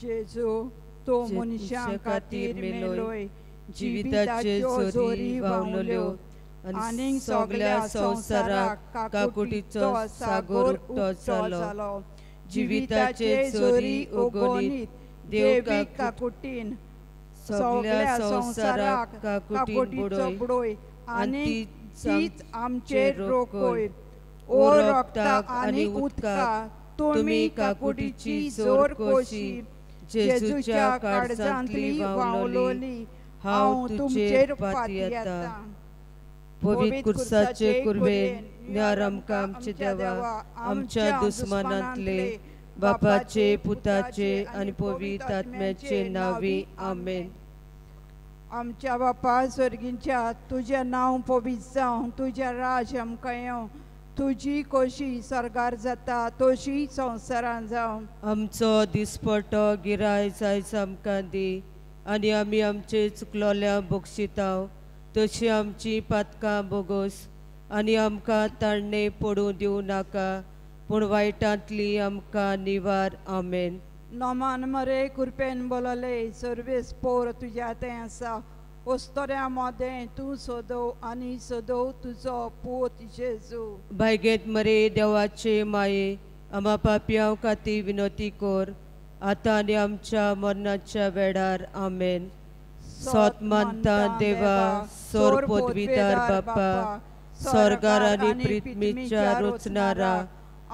जेजू तो मनशां खातीर मेलोय, जिविताचे जोरी व्हांवलोल्यो आनी सगळ्या संवसाराक काकुटीचो सागोर उक्तो जालो। जिविताचे जोरी ओगोनीत देव काकुटीन सगळ्या संवसाराक काकुटीन बुडोय आनी तीच आमचेर रोखोय। ओ रक्ताक आनी उदका तुमी काकुटीची जोर कोशी जेजूच्या काळजांतली व्हांवलोली हांव तुमचेर पातयेता। पवित्र कुर्साचे कुर्बेन न्यार आमकां आमचे देवा आमच्या दुस्मानांतले बापाचे पुताचे आनी पवित्र आत्म्याचे नांवी आमेन। आमच्या बापा स्वर्गींच्या तुजें नांव पवित्र जावं, तुजें राज आमकां येवं, तुजी कोशी स्वर्गार जाता तशी संवसारान जावं। आमचो दिसपटो गिराय जायज आमकां दी आनी आमी आमचे चुकलोल्या बक्षिताव तशी आमची पातकां बोगोस आनी आमकां ताणें पडूं दिवं नाका पूण वायटांतली आमकां निवार आमेन। नमान मरे कृपेन बोलले सर्वेस पोर तुज्या तें आसा, ओस्तोऱ्या मोदें तूं सोदो आनी सोदो तुजो पूत जेजू। भायगेत मरे देवाचे माये आमा पापयांव खातीर विनोती कर आतां आनी आमच्या मरणाच्या वेळार आमेन। सोत मानता देवा सोर पदवीदार बापा स्वर्गार आनी पृथ्वीच्या रचणारा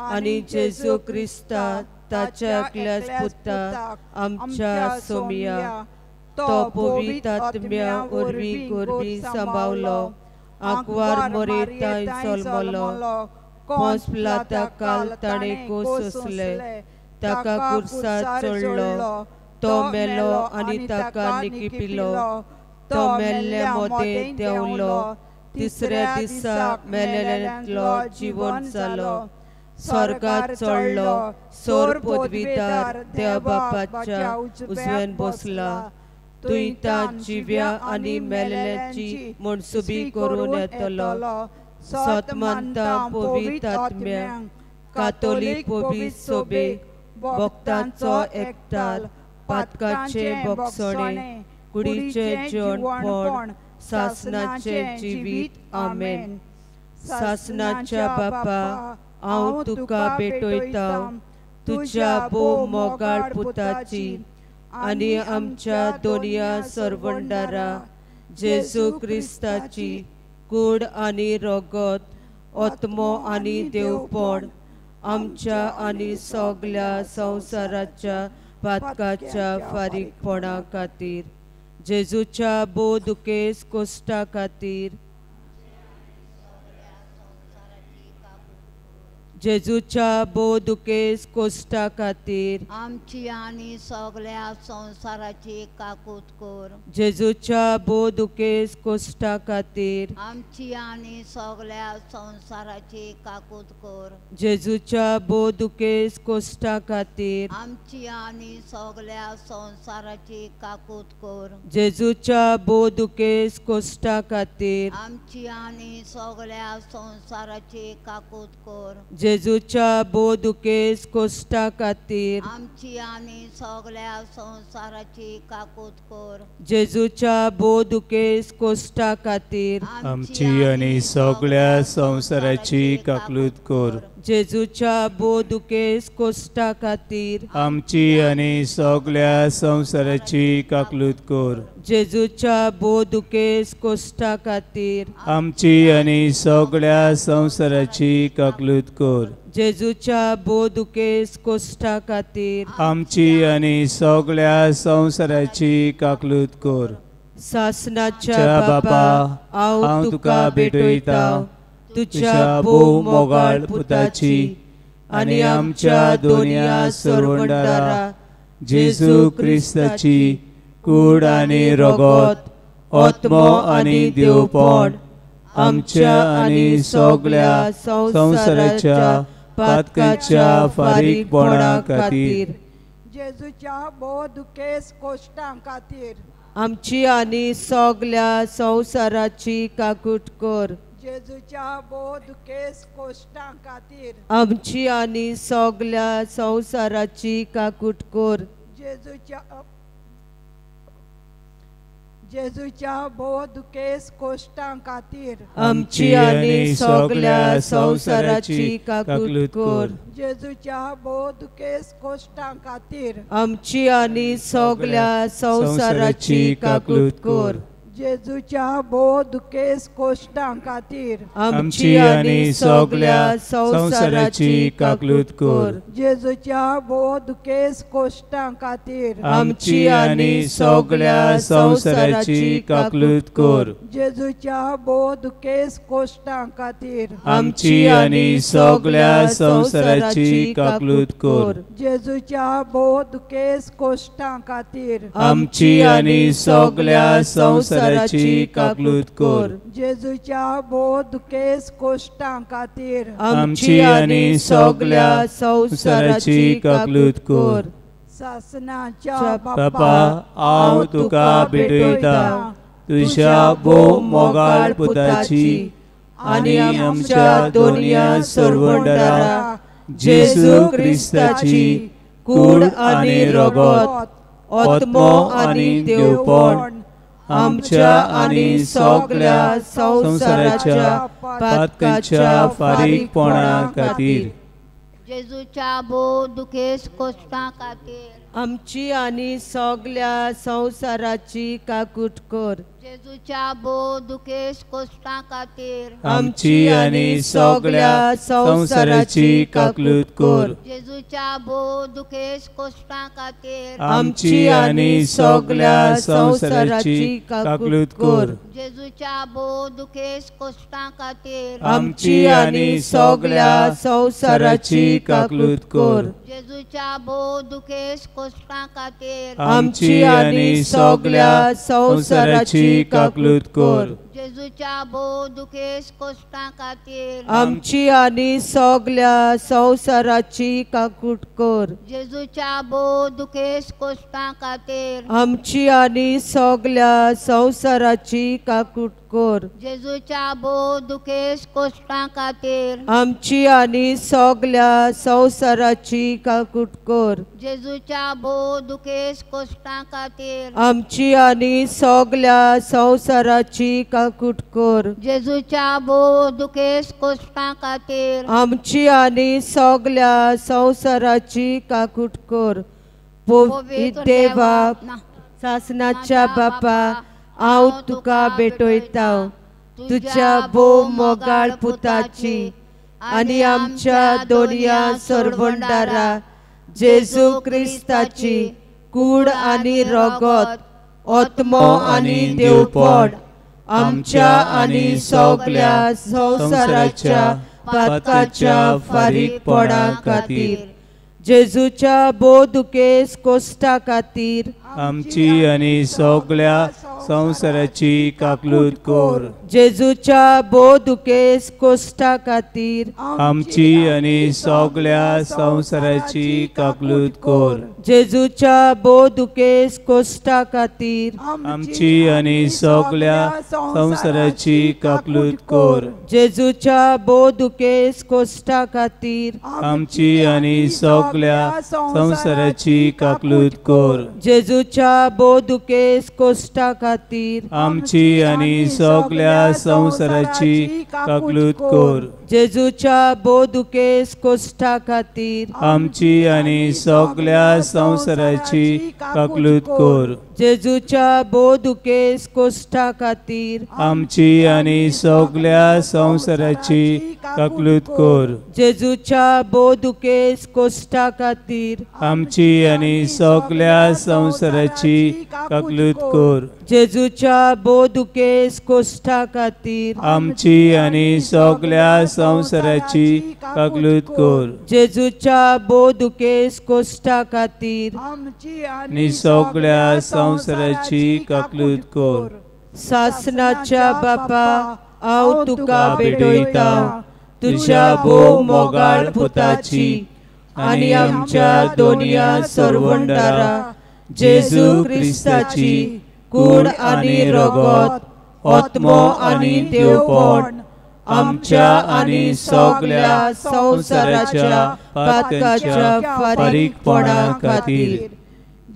आनी जेजू क्रिस्ता ताच्या एकल्याच पुता आमच्या सोमिया तो पवित्र आत्म्या वरवीं गोरवी सांबावलो आंकवार मरेताय सोलमलो पोंस पिलाता काल ताणें कोसले ताका कुर्सार चडलो तो मेलो आनी ताका निकिपिलो तो मेल्ले मोदें देंवलो तिसऱ्या दिसा मेलेल्यांतलो जिवन जालो स्वर्गार चडलो सोर पदवीदार देव बापाच्या उजव्यान बसला तुयता जिव्या आनी मेलेल्यांची मनसुबी करून येतलो। सत मानता पवित्र आत्म्या कातोलीक पवित्र सोबे भक्तांचो एकताल पातकाचे बक्षणे कुडीचे जेवणपण सासनाचे जिवीत आमेन। सासनाच्या बापा हांव तुका भेटयता तुज्या भोव मोगाळ पुताची आनी आमच्या दोनया सरवंडारा जेजू क्रिस्ताची कूड आनी रगत आत्मो आनी देवपण आमच्या आनी सगल्या संवसाराच्या पातकाच्या फारीकपणा खातीर जेजूच्या भोव दुखेस कोश्टा खातीर जेजूच्या भोव दुखेस कोश्टा खातीर आमची आनी सगळ्या संवसाराची काकूत कर। जेजूच्या भोव दुखेस कोश्टा खातीर आमची आनी सगळ्या संवसाराची काकूत कर। जेजूच्या भोव दुखेस कोश्टा खातीर आमची आनी सगळ्या संवसाराची काकूत कर। जेजूच्या भोव दुखेस कोश्टा खातीर आमची आनी सगळ्या संवसाराची काकूत कर। जेजूच्या भोव दुखेस कोश्टा खातीर आमची आनी सगळ्या संवसाराची काकूत कर। जेजूच्या भोव दुखेस कोश्टा खातीर आमची आनी सगळ्या संवसाराची काकूत कर। जेजूच्या भोव दुखेस कोश्टा खातीर आमची आनी सगळ्या संवसाराची काकूत कर। जेजूच्या भोव दुखेस कोश्टा खातीर आमची आनी सगळ्या संवसाराची काकूत कर। जेजूच्या भोव दुखेस कोश्टा खातीर आमची आनी सगळ्या संवसाराची काकूत कर। सासनाच्या बापा हांव तुका भेटयता तुज्या भोव मोगाळ पुताची आनी आमच्या दोनया सरवंडारा जेजू क्रिस्ताची कूड आनी रगत आत्मो आनी देवपण आमच्या आनी सगळ्या संवसाराच्या पातकाच्या फारीकपणा खातीर जेजूच्या भोव दुखेस कोश्टां खातीर आमची आनी सगळ्या संवसाराची काकूट कर। जेजूच्या भोव दुखेस कोश्टां खातीर आमची आनी सगळ्या संवसाराची काकूट कर। जेजूच्या भोव दुखेस कोश्टां खातीर आमची आनी सगळ्या संवसाराची काकूट कर. जेजूच्या भोव दुखेस कोश्टां खातीर आमची आनी सगळ्या संवसाराची काकूट कर. जेजूच्या भोव दुखेस कोश्टां खातीर आमची आनी सगळ्या संवसाराची काकूट कर. जेजूच्या भोव दुखेस कोश्टां खातीर आमची आनी सगळ्या संवसाराची काकूट कर. जेजूच्या भोव दुखेस कोश्टां खातीर आमची आनी सगळ्या संवसाराची काकूट कर. जेजूच्या भोव दुखेस कोश्टां खातीर आमची आनी सगळ्या संवसाराची काकूट कर. जेजूच्या भोव दुखेस कोश्टां खातीर आमची आनी सगळ्या संवसाराची काकूट कर. सासनाच्या बापा, हांव तुका भेटयता तुज्या भोव मोगाळ पुताची आनी आमच्या दोनया सर्वंडरा जेजू क्रिस्ताची कूड आनी रगत, आत्मो आनी देवपण आमच्या आनी सगळ्या संवसाराच्या पातकांच्या फारीकपणा खातीर जेजूच्या भोव दुखेस कोश्टां खातीर आमची आनी सगळ्या संवसाराची काकूट कर. जेजूच्या भोव दुखेस कोश्टां खातीर आमची आनी सगळ्या संवसाराची काकूट कर. जेजूच्या भोव दुखेस कोश्टां खातीर आमची आनी सगळ्या संवसाराची काकूट कर. जेजूच्या भोव दुखेस कोश्टां खातीर आमची आनी सगळ्या संवसाराची काकूट कर. जेजूच्या भोव दुखेस कोश्टां खातीर आमची आनी सगळ्या संवसाराची काकूट कर. जेजूच्या भोव दुखेस कोश्टां खातीर आमची आनी सगळ्या संवसाराची काकूट कर. जेजूच्या भोव दुखेस कोश्टां खातीर आमची आनी सगळ्या संवसाराची काकूट कर. जेजूच्या भोव दुखेस कोश्टां खातीर आमची आनी सगळ्या संवसाराची काकूट कर. जेजूच्या भोव दुखेस कोश्टां खातीर आमची आनी सगळ्या संवसाराची काकूट कर. जेजूच्या भोव दुखेस कोश्टां खातीर आमची आनी सगळ्या संवसाराची काकूट कर. पवित्र देवा, सासनाच्या बापा, हांव तुका भेटयता तुज्या भोव मोगाळ पुताची आनी आमच्या दोनया सर्वंडारा जेजू क्रिस्ताची कूड आनी रगत, आत्मो आनी देवपण आमच्या आनी सगळ्या संवसाराच्या पातकाच्या फारीकपणा खातीर जेजूच्या भोव दुखेस कोश्टा खातीर आमची आनी सगळ्या संवसाराची काकूट कर. जेजूच्या भोव दुखेस कोश्टा खातीर आमची आनी सगळ्या संवसाराची काकूट कर. जेजूच्या भोव दुखेस कोश्टा खातीर आमची आनी सगळ्या संवसाराची काकूट कर. जेजूच्या भोव दुखेस कोश्टा खातीर आमची आनी सगळ्या संवसाराची काकूट कर. जेजूच्या भोव दुखेस कोश्टा खातीर आमची आनी सगळ्या संवसाराची काकूट कर. जेजूच्या भोव दुखेस कोश्टा खातीर आमची आनी सगळ्या संवसाराची काकूट कर. जेजूच्या भोव दुखेस कोश्टा खातीर आमची आनी सगळ्या संवसाराची काकूट कर. जेजूच्या भोव दुखेस कोश्टा खातीर आमची आनी सगळ्या संवसाराची काकूट कर. जेजूच्या भोव दुखेस कोश्टा खातीर आमची आनी सगळ्या संवसाराची काकूट कर. जेजूच्या भोव दुखेस कोश्टा खातीर आमची आनी सगळ्या संवसाराची काकूट कर. सासनाच्या बापा, हांव तुका भेटयता तुज्या भोव मोगाळ पुताची आनी आमच्या दोनया सर्वंडारा जेजू क्रिस्ताची कूड आनी रगत, आत्मो आनी देवपण आमच्या आनी सगळ्या संवसाराच्या पातकाच्या फारीकपणा खातीर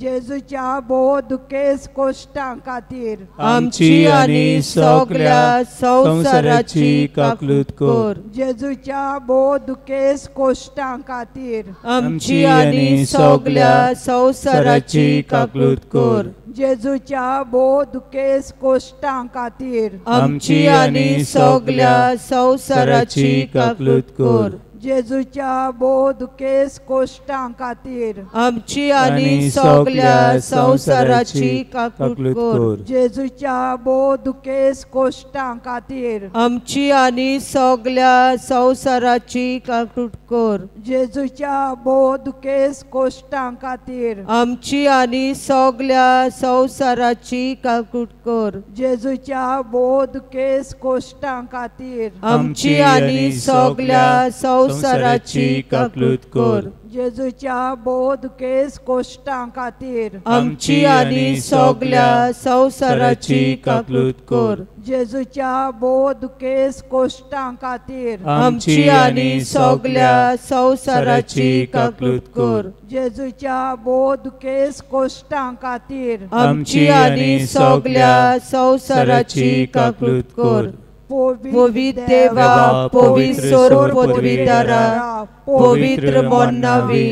जेजूच्या भोव दुखेस कोश्टां खातीर आमची आनी सगळ्या संवसाराची काकलूत कर. जेजूच्या भोव दुखेस कोश्टां खातीर आमची आनी सगळ्या संवसाराची काकलूत कर. जेजूच्या भोव दुखेस कोश्टां खातीर आमची आनी सगळ्या संवसाराची काकलूत कर. जेजूच्या भोव दुखेस कोश्टां खातीर आमची आनी सगळ्या संवसाराची काकलूत कर. जेजूच्या भोव दुखेस कोश्टां खातीर आमची आनी सगळ्या संवसाराची काकलूत कर. जेजूच्या भोव दुखेस कोश्टां खातीर आमची आनी सगळ्या संवसाराची काकलूत कर. जेजूच्या भोव दुखेस कोश्टां खातीर आमची आनी सगळ्या संवसाराची काकलूत कर. जेजूच्या भोव दुखेस कोश्टां खातीर आमची आनी सगळ्या संवसाराची काकलूत कर. जेजूच्या भोव दुखेस कोश्टां खातीर आमची आनी सगळ्या संवसाराची काकलूत कर. जेजूच्या भोव दुखेस कोश्टां खातीर आमची आनी सगळ्या संवसाराची काकलूत कर. पवित्र देवा, पवित्र पदवीदारा, पवित्र मोन्नावी,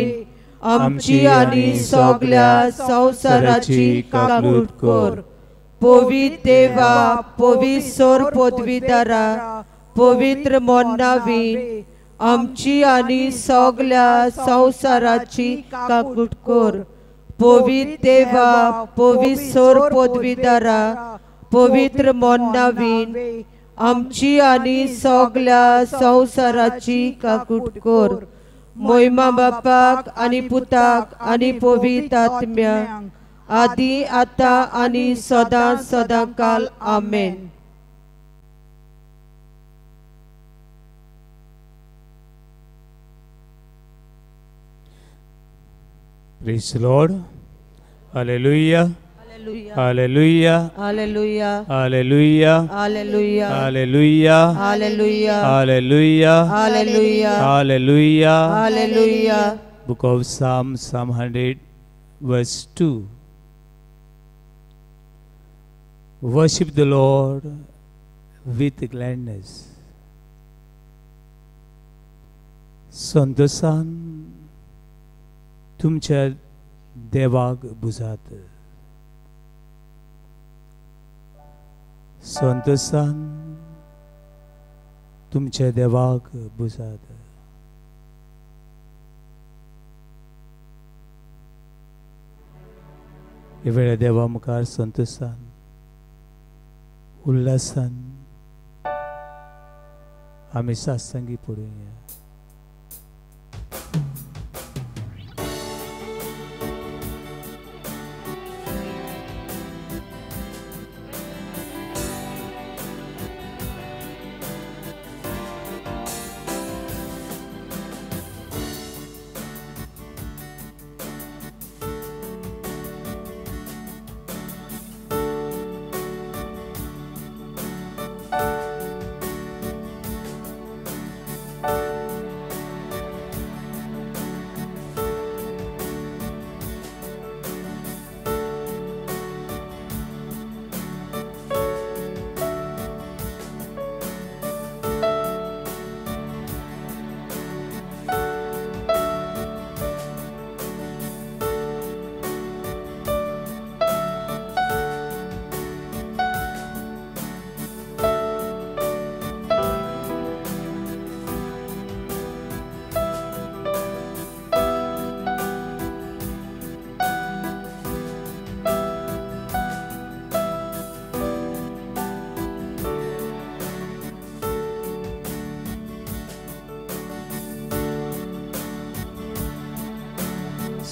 आमची आनी सगळ्या संवसाराची काकलूत कर. पवित्र देवा, पवित्र पदवीदारा, पवित्र मोन्नावी, आमची आनी सगळ्या संवसाराची काकलूत कर. पवित्र देवा, पवित्र पदवीदारा, पवित्र मोन्नावी, आमची आनी सगळ्या संवसाराची काकूट कर. मोहिमा बापाक आनी पुताक आनी पवित्र आत्म्याक, आदी आतां आनी सदां सदां काल. आमेन. Praise the Lord. Hallelujah. Hallelujah. Hallelujah. Hallelujah. Hallelujah. Hallelujah. Hallelujah. Hallelujah. Hallelujah. Hallelujah. Hallelujah. Book of Psalm, Psalm 100, verse 2. Worship the Lord with gladness. संतोषान तुमच्या देवाक बुजात. संतोषान तुमच्या देवाक बुजात. हे वेळा देवा मुखार संतोषान, उल्हासान आमी सात्संगी पडुया.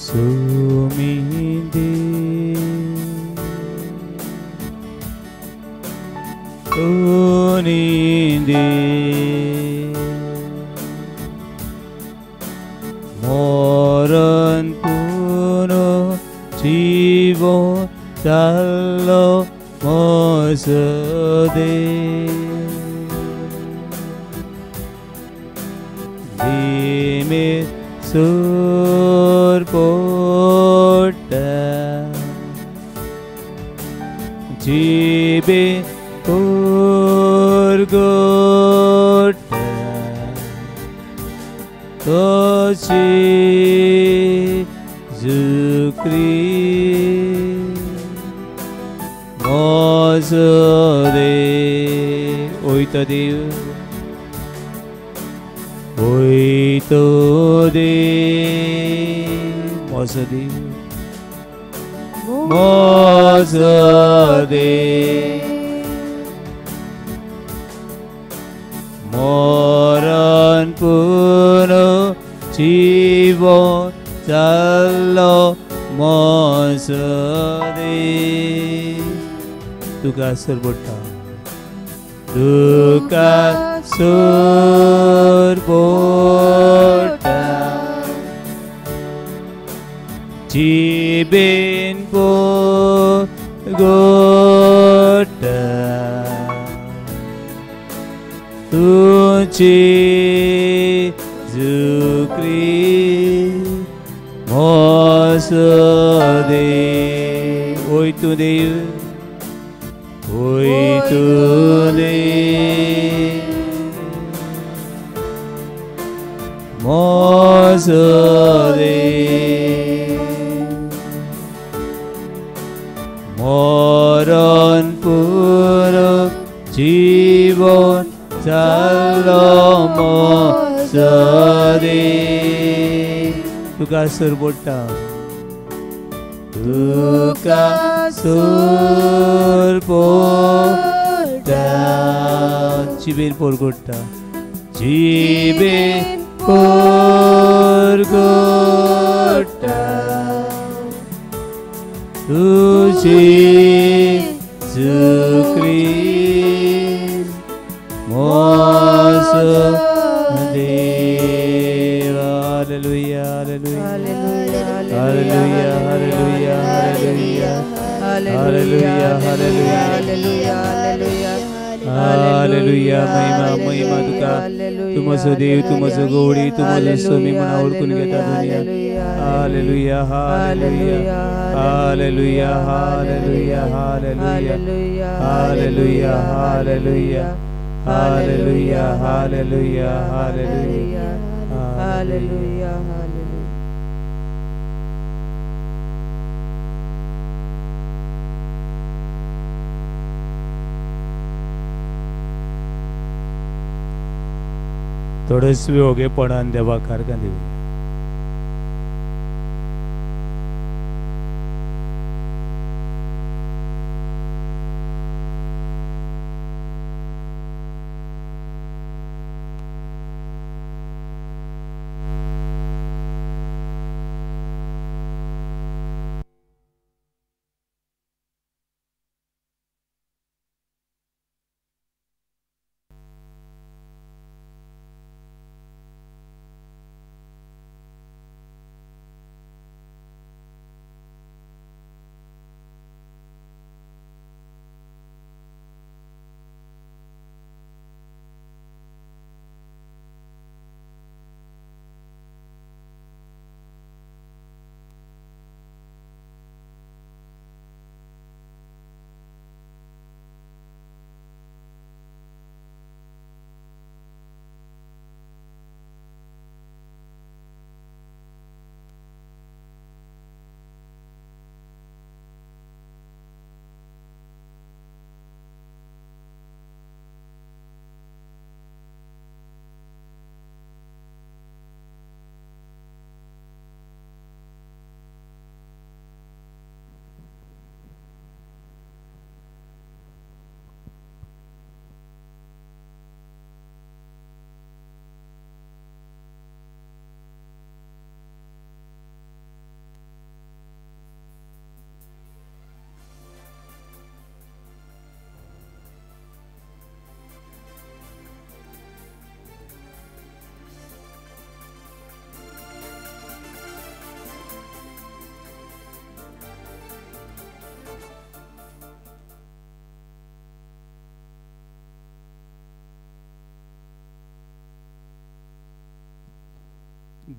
Sumindi Unindi Moran puno jivo dallo mosode Dime sur porta जिबे पोरगोटा तोची जुक्री मोजो देव ओयतो देव ओयतो देव मोजो देव मोजो देव मरण पुनो जीवन जाल्लो मोजो देव तुका सरबोटा तुका सरबोटा जिबेन पोरगोटा तुझी जुक्री मोजो देव ओयतू देव ओयतू देव मोजो देव मरण पुरो जीवन जाल्लो मोजो देव तुका सरबोटा तुका सरबोटा जिबेर पोरगोटा जिबेर पोरगोटा तुझी जुक्री मोजो देव. Hallelujah hallelujah hallelujah hallelujah hallelujah hallelujah hallelujah hallelujah. महिमा महिमा तुका तूं म्हजो देव तूं म्हजो गोडी तूं म्हजो स्वामी म्हूण ओळखून घेता दुनिया. Hallelujah hallelujah hallelujah hallelujah hallelujah hallelujah hallelujah hallelujah hallelujah hallelujah hallelujah. थोडेच ओगेपणान देवाक आर्गां दिवया.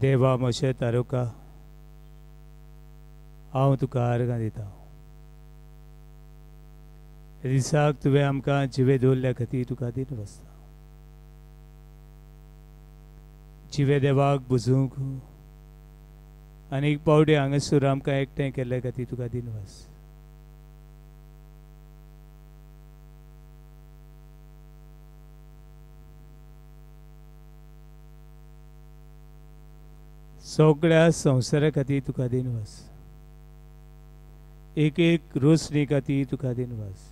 देवा म्हज्या तारुका हांव तुका आर्गां दिता. दिसाक तुवें आमकां जिवे दवरल्या खातीर तुका दिनवासता. जिवे देवाक बुजूंक आनी एक पावटी हांगासर आमकां एकठांय केल्ल्या खातीर तुका दिनवास. सगळ्या संवसारा खातीर तुका दिनवास. एक एक रोसणी खातीर तुका दिनवास.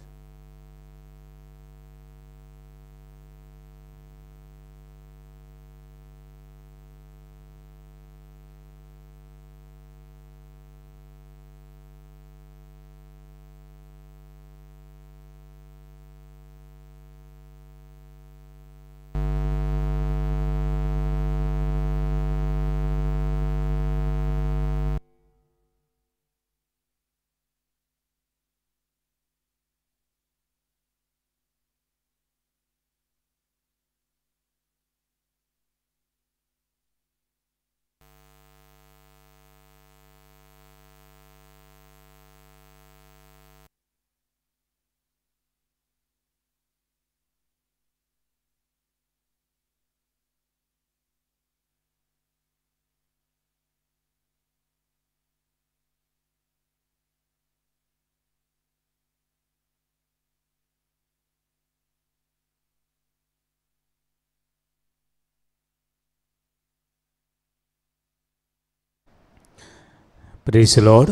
Praise the Lord.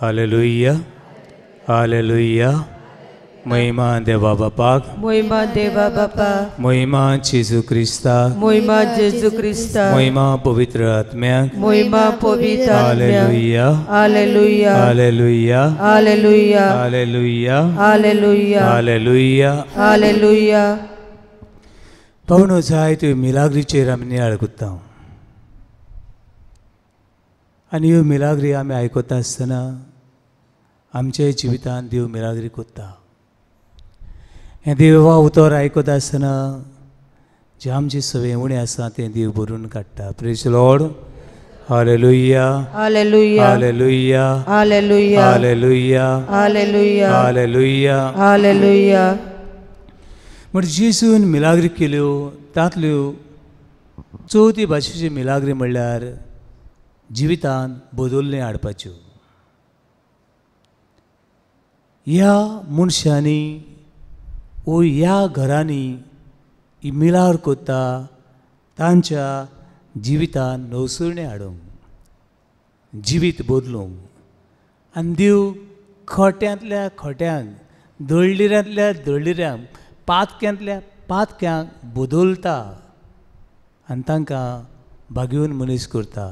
Hallelujah. Hallelujah. महिमा देवा बापाक, महिमा देवा बापा, महिमा जेजू क्रिस्ताक, महिमा जेजू क्रिस्ताक, महिमा पवित्र आत्म्याक, महिमा पवित्र आत्म्याक. Hallelujah. Hallelujah. Hallelujah. Hallelujah. Hallelujah. Hallelujah. Hallelujah. Hallelujah. पावनो जाय त्यो मिलाग्रीचेर आमी नियाळ करता आनी ह्यो मिलाग्री आमी आयकता आसतना आमच्या जिवितांत देव मिलाग्री करता. हें देवा उतर आयकता आसतना जे आमची सवय उणें आसा तें देव भरून काडटा. Praise Lord. Hallelujah. Hallelujah. Hallelujah. Hallelujah. Hallelujah. Hallelujah. Hallelujah. Hallelujah. म्हण जेजून मिलाग्री केल्यो तांतल्यो चवथी भाशेची मिलाग्री म्हणल्यार जिवितांत बदलणें हाडपाच्यो. ह्या मनशांनी ओ ह्या घरांनी ही मिलार करता तांच्या जिवितांत नवसुरणें हाडूंक, जिवीत बदलूंक आनी देव खोट्यांतल्या खोट्यांक, दळडिऱ्यांतल्या दळडिऱ्यांक, पातक्यांतल्या पातक्यांक बदलता आनी तांकां भाग्योवन मनीस करता.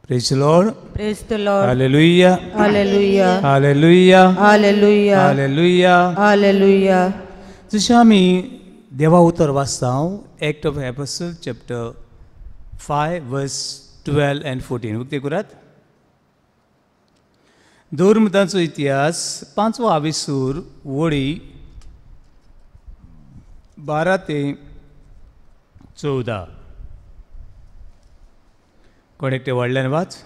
Praise the Lord. Praise the Lord. Hallelujah. Hallelujah. Hallelujah. Hallelujah. Hallelujah. Hallelujah. जशें आमी देवा उतर वाचता, Act of Apostle chapter 5 verse 12 and 14 उक्ते करात. धर्मतांचो इतिहास 5वो आविसूर वळी 12 ते 14. कोण एकटे व्हडल्यान वाच.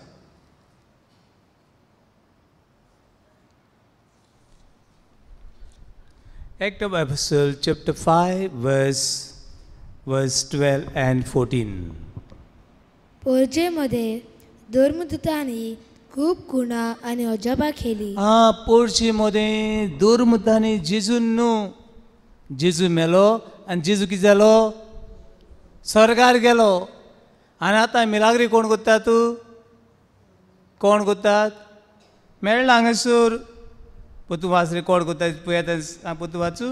Act of Apostle chapter 5 verse 12 and 14. पोरजेमध्ये धर्मदूतांनी खूब गुणा आनी अजापां केली. आं, पोरजेमध्ये धर्मदूतांनी जेजून न्हू, जेजू मेलो आनी जेजू कितें जालो, स्वर्गार गेलो. आनी आतां मिलाग्री कोण करता तूं, कोण करतात मेळ्ळा हांगासर. पोतू वाच रे, कोण करता पळयात, पोतू वाचू.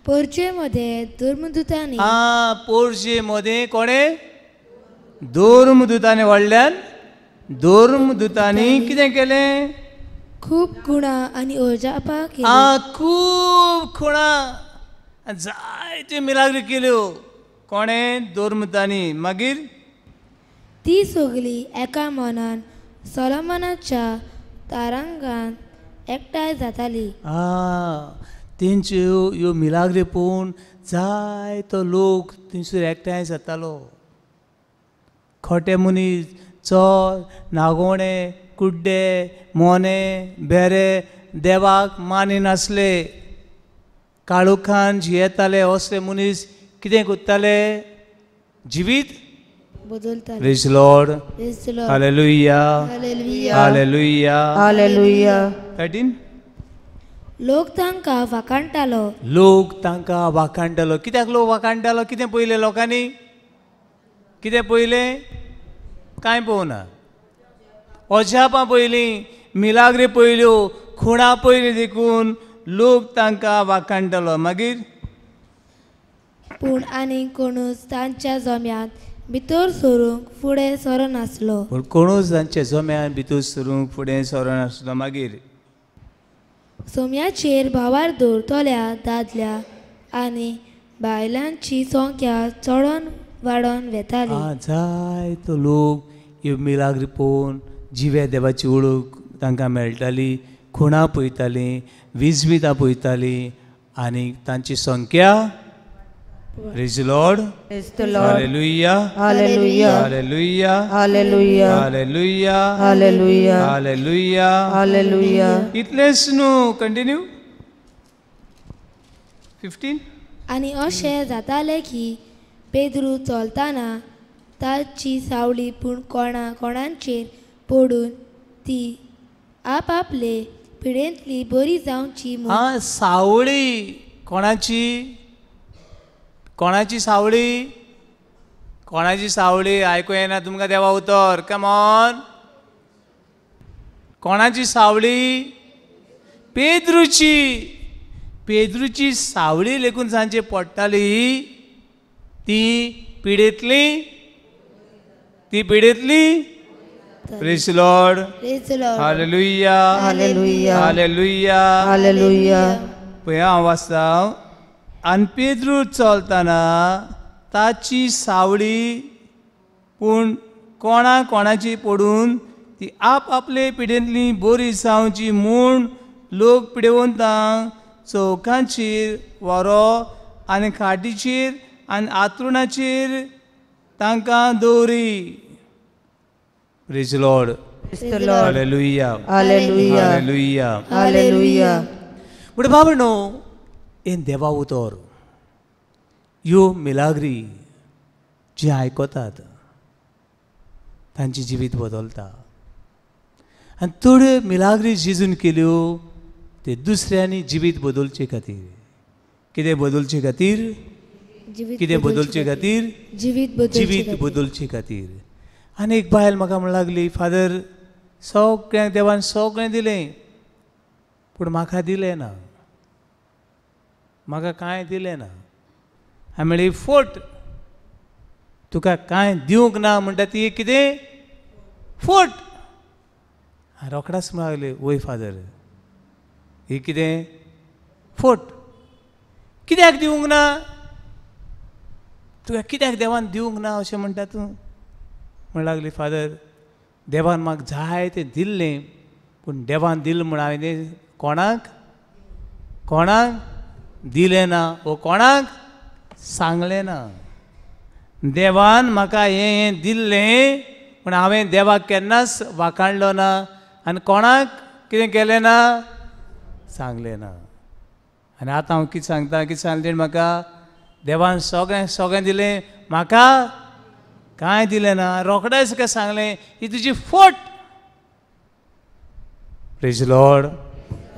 पोरजे मध्ये धर्मदूतांनी, आं, पोरजे मध्ये कोणें धर्मदूतांनी व्हडल्यान धर्मदूतांनी कितें केलें, खूब गुणां आनी अजापां केली. आं, खूब खुणां जायत्यो मिलाग्री केल्यो कोणें, धर्मदूतांनी. मागीर ती सगळी एका मनान सोलोमनाच्या तारांगान एकठांय जाताली. आं, तेंच्यो ह्यो मिलाग्री पळोवन जायतो लोक थंयसर एकठांय जातालो. खोटे मनीस, चोर, नागोणे, कुड्डे, मोने, बेरे देवाक मानिनासले. काळोखान जियेताले असले मनीस कितें करताले? जिवीत बदलताले. Praise Lord. Praise the Lord. Hallelujah. Hallelujah. Hallelujah. Hallelujah. 13. लोक तांकां वाखाणटालो. लोक तांकां वाखाणटालो. कित्याक लोक वाखाणटालो? कितें पळयलें लोकांनी? कितें पळयलें? कांय पळोवना. अजापां पळयलीं, मिलाग्री पळयल्यो, खुणां पळयली, देखून लोक तांकां वाखाणटालो. मागीर पूण आनी कोणूच तांच्या जम्यांत भितर सरूंक फुडें सरनासलो. पूण कोणूच तांच्या जम्यांत भितर सरूंक फुडें सरनासलो. मागीर सोम्याचेर भावार दवरतल्या दादल्या आनी बायलांची संख्या चडोन वाडोन वेताली. जायतो लोक ह्यो मिलाग्री पळोवन जिव्या देवाची वळख तांकां मेळटाली, खुणां पळयतालीं, विजवितां पळयतालीं आनी तांची संख्या. Praise Lord. Praise the Lord. Hallelujah. Hallelujah. Hallelujah. Hallelujah. Hallelujah. Hallelujah. Hallelujah. Hallelujah. इतलेंच न्हू, कंटिन्यू. 15. आनी अशें जातालें की पेद्रू चलतना ताची सावळी पूण कोणा कोणाचेर पडून ती आपआपले पिडेंतली बरी जावची म्हूण. आं, सावळी कोणाची? कोणाची सावळी? कोणाची सावळी? आयकूं येना तुमकां देवा उतर. Come on. कोणाची सावळी? पेद्रूची. पेद्रूची सावळी लेखून सांजचे पडटाली ती पिडेंतली, ती पिडेंतली. Praise Lord. Praise the Lord. Hallelujah. Hallelujah. Hallelujah. Hallelujah. पळय हांव वाचता. आनी पेद्रू चलतना ताची सावळी पूण कोणा कोणाची पडून ती आपआपले पिडेंतली बरी जावची म्हूण लोक पिडेवंतांक चौकांचेर वरो आनी खाटीचेर आनी आतरुणाचेर तांकां दवरी. Praise Lord. Praise the Lord. Hallelujah. Hallelujah. Hallelujah. Hallelujah. पूण बाबा न्हू, हें देवा उतर, ह्यो मिलाग्री जी आयकतात तांचें जिवीत बदलता. आनी थोड्यो मिलाग्री जेजून केल्यो ते दुसऱ्यांनी जिवीत बदलचे खातीर. कितें बदलचे खातीर? कितें बदलचे खातीर? जिवीत बदलचे खातीर. आनी एक बायल म्हाका म्हण लागली, फादर सगळ्यांक देवान सगळें दिलें पूण म्हाका दिलें ना, म्हाका कांय दिलें ना. हांवें म्हणलें, फोट, तुका कांय दिवंक ना म्हणटा ती कितें फोट. रोखडाच म्हण लागली, वय फादर, ही कितें फोट. कित्याक दिवंक ना तुका? कित्याक देवान दिवंक ना अशें म्हणटा तूं? म्हण लागली, फादर देवान म्हाका जाय तें दिल्लें पूण देवान दिलें म्हूण हांवें तें कोणाक कोणाक दिलें ना वो कोणाक सांगलें ना. देवान म्हाका हें हें दिल्लें पूण हांवें देवाक केन्नाच वाखाणलो ना आनी कोणाक कितें केलें ना, सांगलें ना. आनी आतां हांव कितें सांगता, कितें सांगलें तेणें म्हाका? देवान सगळें सगळें दिलें, म्हाका कांय दिलें ना. रोखडेंच काय सांगलें, ही तुजी फोट. Praise Lord.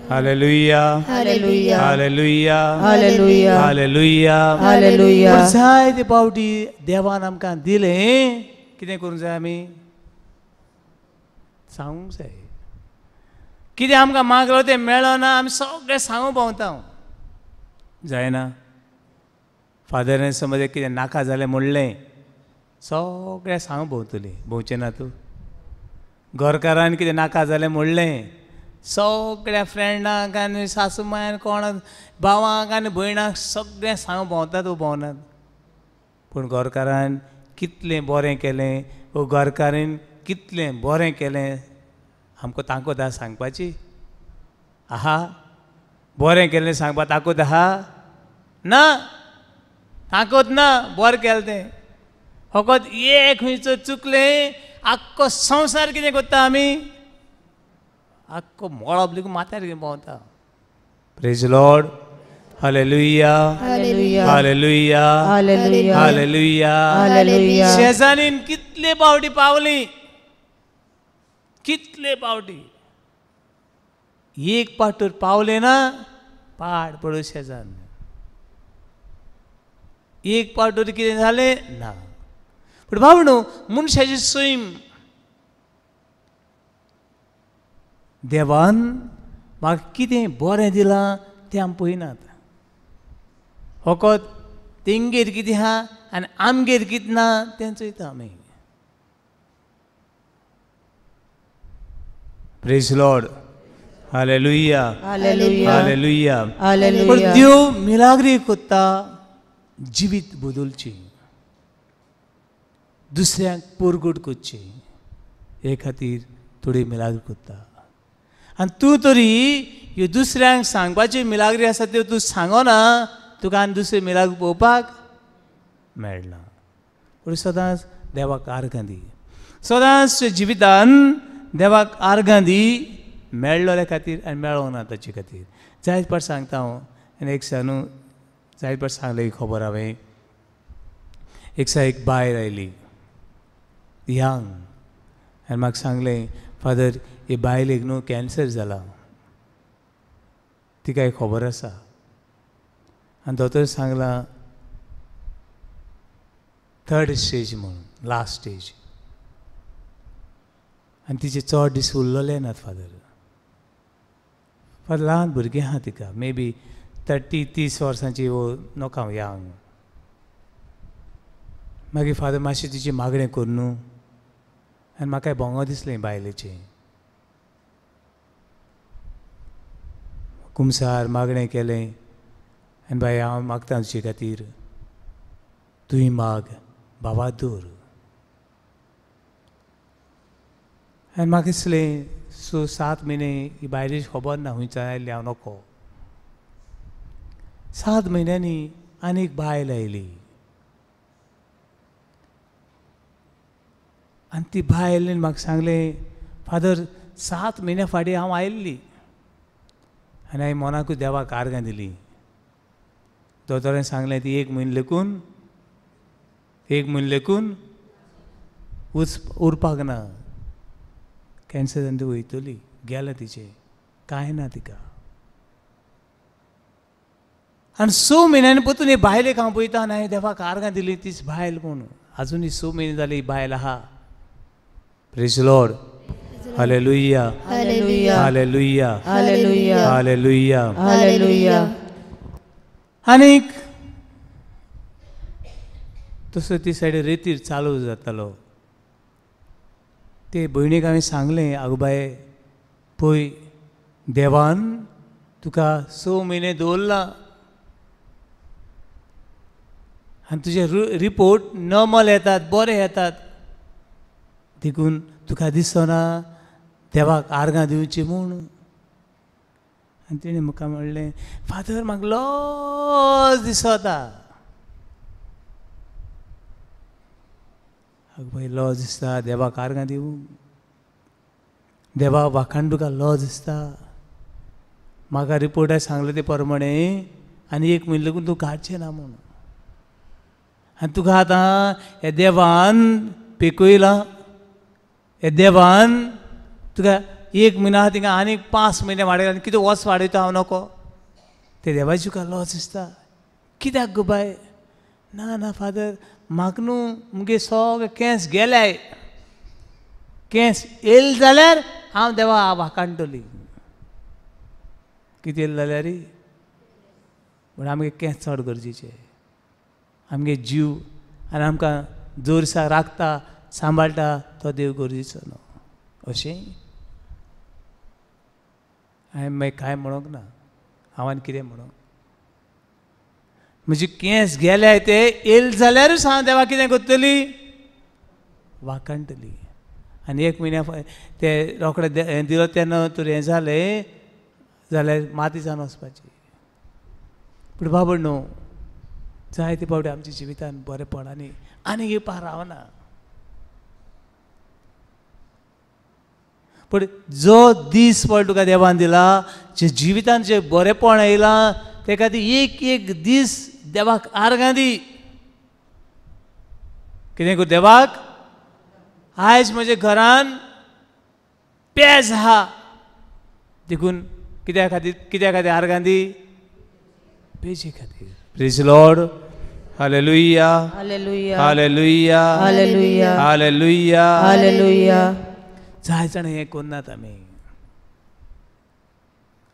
Hallelujah. Hallelujah. Hallelujah. Hallelujah. Hallelujah. Hallelujah. जाय ते पावटी देवान आमकां दिलें, कितें करूंक जाय आमी? सांगूंक जाय. कितें आमकां मागलो तें मेळना, आमी सगळें सांगूंक पावता. जायना फादरान समज कितें नाका जालें म्हणलें, सगळें सांगूंक भोंवतलीं. भोंवचें ना तूं? घरकारान कितें नाका जालें म्हणलें, सगळ्या फ्रेंडांक आनी सासू मांयन कोण भावांक आनी भयणांक सगळें सांगूंक भोंवतात, भोंवनात. पूण घरकारान कितलें बरें केलें वो घरकारीन कितलें बरें केलें आमकां तांकत आहा सांगपाची? आहा बरें केलें सांगपा ताकद आहा? ना, ताकद ना. बरें केलें तें फकत एक खंयचो चुकलें, आख्खो संवसार कितें करता आमी? आख्खो मळब लेगून माथ्यार घेवन भोंवता. Praise Lord. Hallelujah, hallelujah, hallelujah. शेजारीन कितले पावटी पावली, कितले पावटी, एक पावट पावले ना पाड पडू शेजान, एक पावट कितें जालें ना. पूण भाव न्हू मनशाची सैम, देवान म्हाका कितें बरें दिलां तें आमी पळयनात. फकत तेंगेर कितें आहा आनी आमगेर कितें ना तें चोयता आमी. Praise Lord, hallelujah, hallelujah. पूण देव मिलाग्री कोत्ता जिवीत बदलची, दुसऱ्यांक पोरगोट करची, हे खातीर थोडी मिलाग्री कोत्ता. आनी तूं तरी ह्यो दुसऱ्यांक सांगपाची मिलाग्री आसा त्यो तूं सांगना, तुका आनी दुसरी मिलाग्री पळोवपाक मेळना. पूण सदांच देवाक आर्गां दी, सदांच जिवितान देवाक आर्गां दी मेळ्ळोल्या खातीर आनी मेळोंक ना ताचे खातीर. जायत पाट सांगता हांव, आनी एक दिसा न्हू जायत पाट सांगलें खबर हांवें. एक दिसा एक बायल आयली यंग, आनी म्हाका सांगलें, फादर हे बायलेक न्हू कॅन्सर जाला, तिका एक खबर आसा आनी दोतोर सांगलां थर्ड स्टेज म्हणून, लास्ट स्टेज, आनी तिचे चड दीस उरलेले नात फादर. फादर ल्हान भुरगीं आहा तिका, मे बी 30 वर्सांची वो नोका हांव यंग. मागीर फादर मातशें तिची मागणें कर न्हू, आनी म्हाका भोंगो दिसलें बायलेचें. कुमसार मागणें केलें आनी बाय हांव मागता तुजे खातीर, तुवें माग बाबा दवर. आनी म्हाका दिसलें 6-7 म्हयने ही बायलेची खबर ना खंयच्यान आयली हांव नको. 7 म्हयन्यांनी आनी एक बायल आयली आनी ती बायलेन म्हाका सांगलें, फादर 7 म्हयन्या फाटीं हांव आयिल्ली आनी हांवें मनाकूच देवाक आर्गां दिली. दोतोरान सांगलें ती 1 म्हयनो लेखून, 1 म्हयनो लेखून उरपाक ना, कॅन्सर जावन ती वयतली, गेलें तिचें कांय ना तिका. आनी 6 म्हयन्यांनी परतून हे बायलेक हांव पळयता आनी हांवें देवाक आर्गां दिली तीच बायल म्हूण. आजुनूय 6 म्हयने जाले ही बायल आहा. Praise Lord, hallelujah, hallelujah, hallelujah. आनीक तसो ती सायडी रेतीर चालू जातालो. ते भयणीक हांवें सांगलें, आगो बाये पळय देवान तुका 6 म्हयने दवरला आनी तुजे रिपोर्ट नॉर्मल येतात, बरे येतात, देखून तुका दिसना देवाक आर्गां दिवची म्हूण. आनी तेणें म्हाका म्हणलें, फादर म्हाका लज दिसता. आगो बाय लज दिसता देवाक आर्गां दिवूं, देवा वाखाण तुका लज दिसता, म्हाका रिपोर्टार सांगलें ते प्रमाणे आनी 1 म्हयनो लागून तूं काडचें ना म्हूण. आनी तुका आतां ह्या देवान पिकयलां, ह्या देवान तुका 1 म्हयनो आहा तिका आनीक 5 म्हयने वाडयला, आनी कितें वस वाडयता हांव नको, ते देवाची तुका लज दिसता कित्याक गो बाय? ना ना फादर म्हाका न्हू मुगे सगळे केंस गेल्याय, केंस येयले जाल्यार हांव देवा वाखाणटली. कितें येयलें जाल्यार? पूण आमगे केंस चड गरजेचे, आमगे जीव आनी आमकां जोरसा राखता सांबाळटा तो देव गरजेचो न्हू. अशें हांवें मागीर कांय म्हणूंक ना, हांव आनी कितें म्हणूंक, म्हजे केंस गेले ते येयले जाल्यारूच हांव देवा कितें करतली, वाखाणटली. आनी 1 म्हयन्या ते रोखडे हें दिलो तेन्ना तर हें जालें जाल्यार माती जावन वचपाची. पूण बाबा न्हू जायते फावटी आमच्या जिवितान बरेपण आनी आनीक येवपाक रावना. पूण जो दीस पळ तुका देवान दिला, जे जिवितान जे बरेपण येयलां ते खातीर एक एक दीस देवाक आर्गां दी. कितें कर देवाक? आयज म्हज्या घरान पेज आहा देखून कित्या खातीर, कित्या खातीर आर्गां दी? पेजे खातीर. Praise Lord. Hallelujah, hallelujah, hallelujah, hallelujah, hallelujah, hallelujah. जाय जाण हें करनात आमी.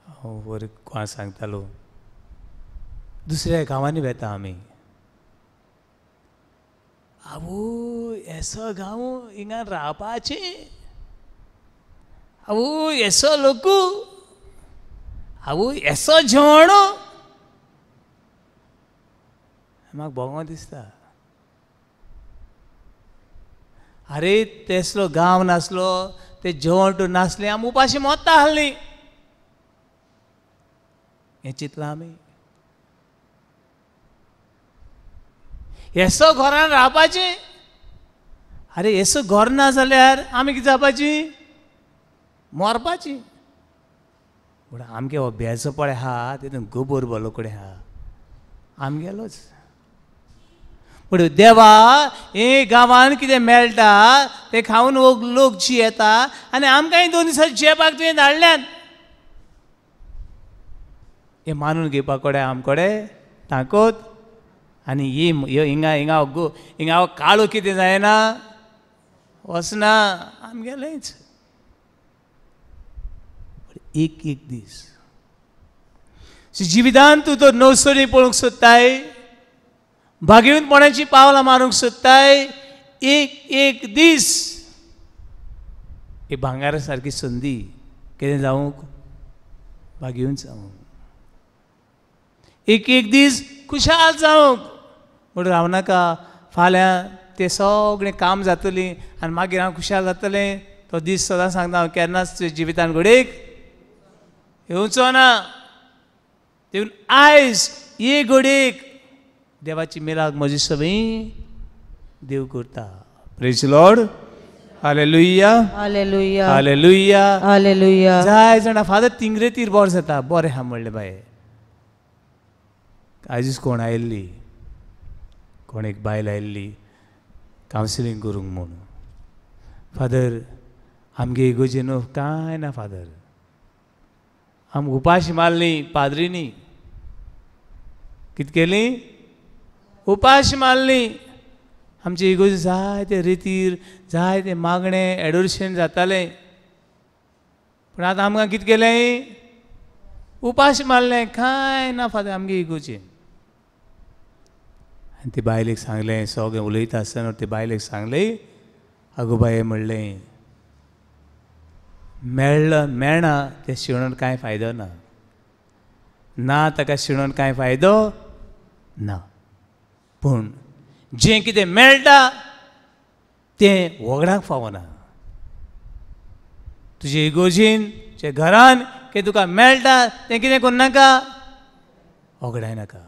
हांव वर कोणा सांगतालो, दुसऱ्या गांवांनी वेता आमी. आवय येसो गांव हिंगा रावपाचें, आवय येसो लोकू, आवय येसो जेवण, म्हाका भोगो दिसता. आरे तेसलो गांव नासलो, ते जेवण नासलें, आमी उपाशी मोत्ता आहलीं. हें चिंतलां आमी? येसो घरान रावपाचें, आरे येसो घर ना जाल्यार आमी कितें जावपाची? मरपाची. पूण आमगे हो बेजो पळय आहा तितून गोबोर भरलो कडेन आहा आमगेलोच. पूण देवा हे गांवान कितें मेळटा तें खावन लोक जियेता आनी आमकांय 2 दिसां जियेवपाक तुवें धाडल्यात. हें मानून घेवपा कडेन आमकडे ताकद आनी ही हिंगा हिंगा हिंगा काळो कितें जायना वचना आमगेलेंच. एक एक दीस जिवितान तूं तर नवसरी पळोवंक सोदताय, भाग्यवंतपणाची पावलां मारूंक सोदताय, एक एक दीस एक भांगरा सारकी संदी कितें जावंक, भाग्यवंत जावंक, एक एक दीस खुशाल जावंक. म्हूण रावनाका फाल्यां तें सगळें काम जातलें आनी मागीर हांव खुशाल जातलें. तो दीस सदां सांगता हांव केन्नाच तुज्या जिवितान घडयेक येवचो ना. देखून आयज एक घडयेक देवाची मेलाक म्हजी सगळी देव करता. Praise Lord. Hallelujah, hallelujah, hallelujah, hallelujah. जाय जाणा फादर तिंगरेतीर बरें जाता, बरें आहा म्हणलें बाये. आयजूच कोण आयिल्ली, कोण एक बायल आयिल्ली कावन्सिलींग करूंक म्हूण. फादर आमगे इगोर्जे न्हू कांय ना फादर, आमकां उपाशी मारली पाद्रीनी. कितें केली? उपाशी मारली. आमचे इगोर्जे जायते रितीर जायते मागणें एडोरेशन जातालें, पूण आतां आमकां कितें केलें? उपाशी मारलें, कांय ना फादर आमगे इगोर्जेन. आनी ते बायलेक सांगलें, सगळें उलयता आसतना ते बायलेक सांगलें, आगो बाये म्हणलें, मेळ्ळो मेळना तें शिणोन कांय फायदो ना, ना ताका शिणोन कांय फायदो ना, पूण जें कितें मेळटा तें वगडाक फावना. तुजे इगोर्जेन तुज्या घरान कितें तुका मेळटा तें कितें करूं नाका, वगडाय नाका.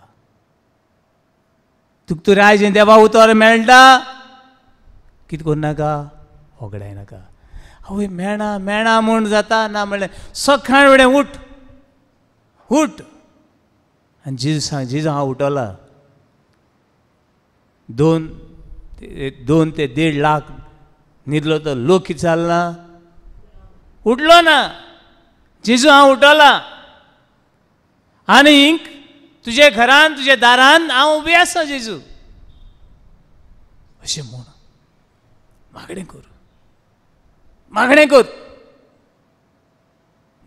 तुका तूं रायजें देवा उतर मेळटा कितें करूं नाका, वगडाय नाका. आवय मेळना मेळना म्हूण जाता ना म्हणलें सकाळ वेळें उठ उठ आनी जेजू सांग, जेजू हांव उठला. 2 ते 1.5 लाख न्हिदलो तो लोक कितें जालना, उठलो ना. जेजू हांव उठला आनीक तुजे घरान तुज्या दारान हांव उबी आसा जेजू, अशें म्हूण मागणें कर, मागणें कर.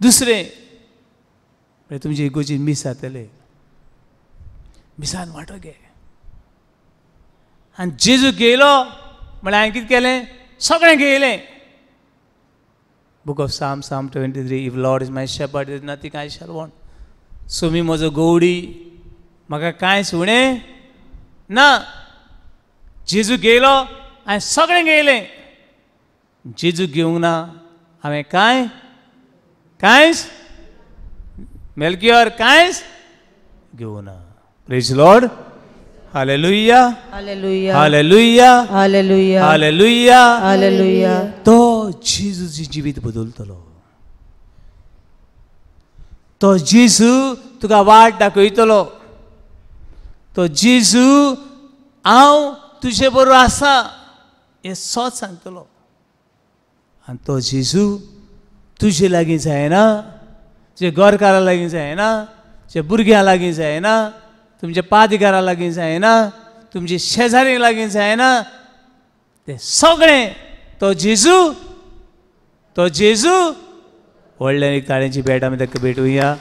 दुसरें म्हळ्यार तुमचे इगोर्जेन मीस जातलें, मिसान वांटो घे. आनी जेजू घेयलो म्हळ्यार हांवें कितें केलें? सगळें घेयलें. Book of Psalm, Psalm 23, if Lord is my shepherd is nothing I shall want. Somi म्हजो गवडी, म्हाका कांयच उणें ना. जेजू घेयलो हांवें सगळें घेयलें. जेजू घेवंक ना हांवें कांय कांयच मेलकियर कांयच घेवंक ना. Praise Lord. Hallelujah, hallelujah, hallelujah, hallelujah, hallelujah, hallelujah. तो जेजूचें जिवीत बदलतलो, तो जेजू तुका वाट दाखयतलो. तो जेजू हांव तुजे बरोबर आसा हें सत सांगतलो. आनी तो जेजू तुजे लागीं जायना, तुजे घरकारा लागीं जायना, तुज्या भुरग्यां लागीं जायना, तुमच्या पादिकारा लागीं जायना, तुमचे शेजारी लागीं जायना, तें सगळें तो जेजू, तो जेजू. व्हडल्या एक ताळ्यांची भेट आमी ताका भेटुया.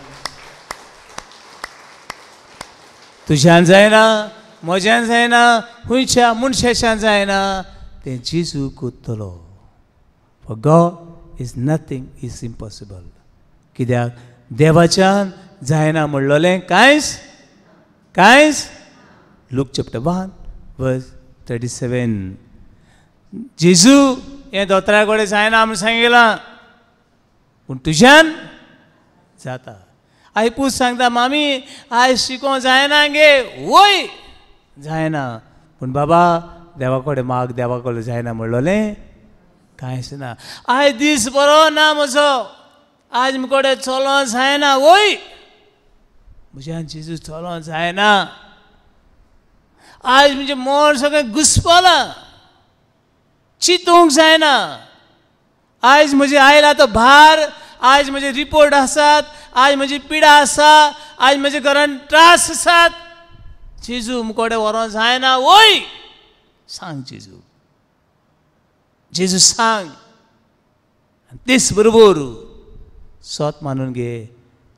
तुज्यान जायना, म्हज्यान जायना, खंयच्या मनशाच्यान जायना, तें जेजू कोत्तलो. For God is nothing is impossible. कित्याक देवाच्यान जायना म्हणलोलें कांयच कांयच. लूक चॅप्टर 1 वर्स 37. जेजू हें दोतोरा कडेन जायना म्हूण सांगिलां, पूण तुज्यान जाता. आई पूत सांगता, मामी आयज शिकों जायना गे. वय जायना, पूण बाबा देवा कडेन माग, देवा कडेन जायना म्हणलोलें कांयच ना. आयज दीस बरो ना म्हजो, आज मुकोडे चलो जायना. वय म्हज्यान जेजू चलो जायना, आज म्हजें मन सगळें घुसपलां, चिंतूंक जायना. आयज म्हजे आयला तो भार, आयज म्हजे रिपोर्ट आसात, आज म्हजी पिडा आसा, आज म्हजे घरान त्रास आसात, जेजू मुकोडे व्हरोंक जायना. वय सांग जेजू, जेजू सांग. तेच बरोबर सत मानून घे,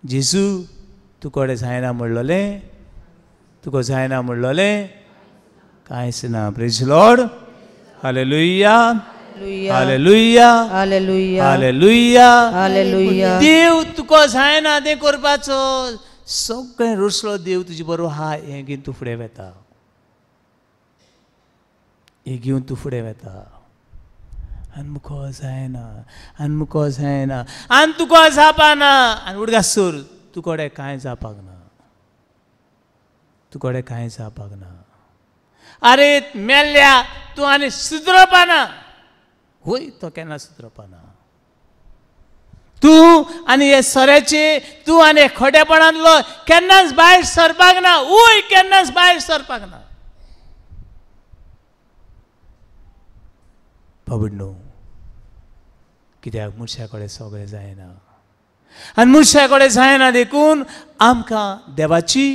जेजू तुकडे जायना म्हणलोलें, तुका जायना म्हणलोलें कांयच ना. Praise Lord. Hallelujah, hallelujah, hallelujah, hallelujah. देव तुका जायना तें करपाचो सगळें रुसलो देव तुजे बरोबर आहा हें घेवन तूं फुडें वता, हें घेवन तूं फुडें वता. आनी मुखो जायना, आनी मुखो जायना, आनी तुका जापाना, आनी उडगास सोर तुकडे कांय जावपाक ना, तुकडे कांय जावपाक ना. अरे मेल्ल्या तूं आनी सुदरपाना. वय तो केन्ना सुदरपाना. तूं आनी हे सोऱ्याचे, तूं आनी खोटेपणांतलो केन्नाच भायर सरपाक ना. वय केन्नाच भायर सरपाक ना. बाबडनो, कित्याक मनशा कडेन सगळें जायना, आनी मनशा कडेन जायना देखून आमकां देवाची,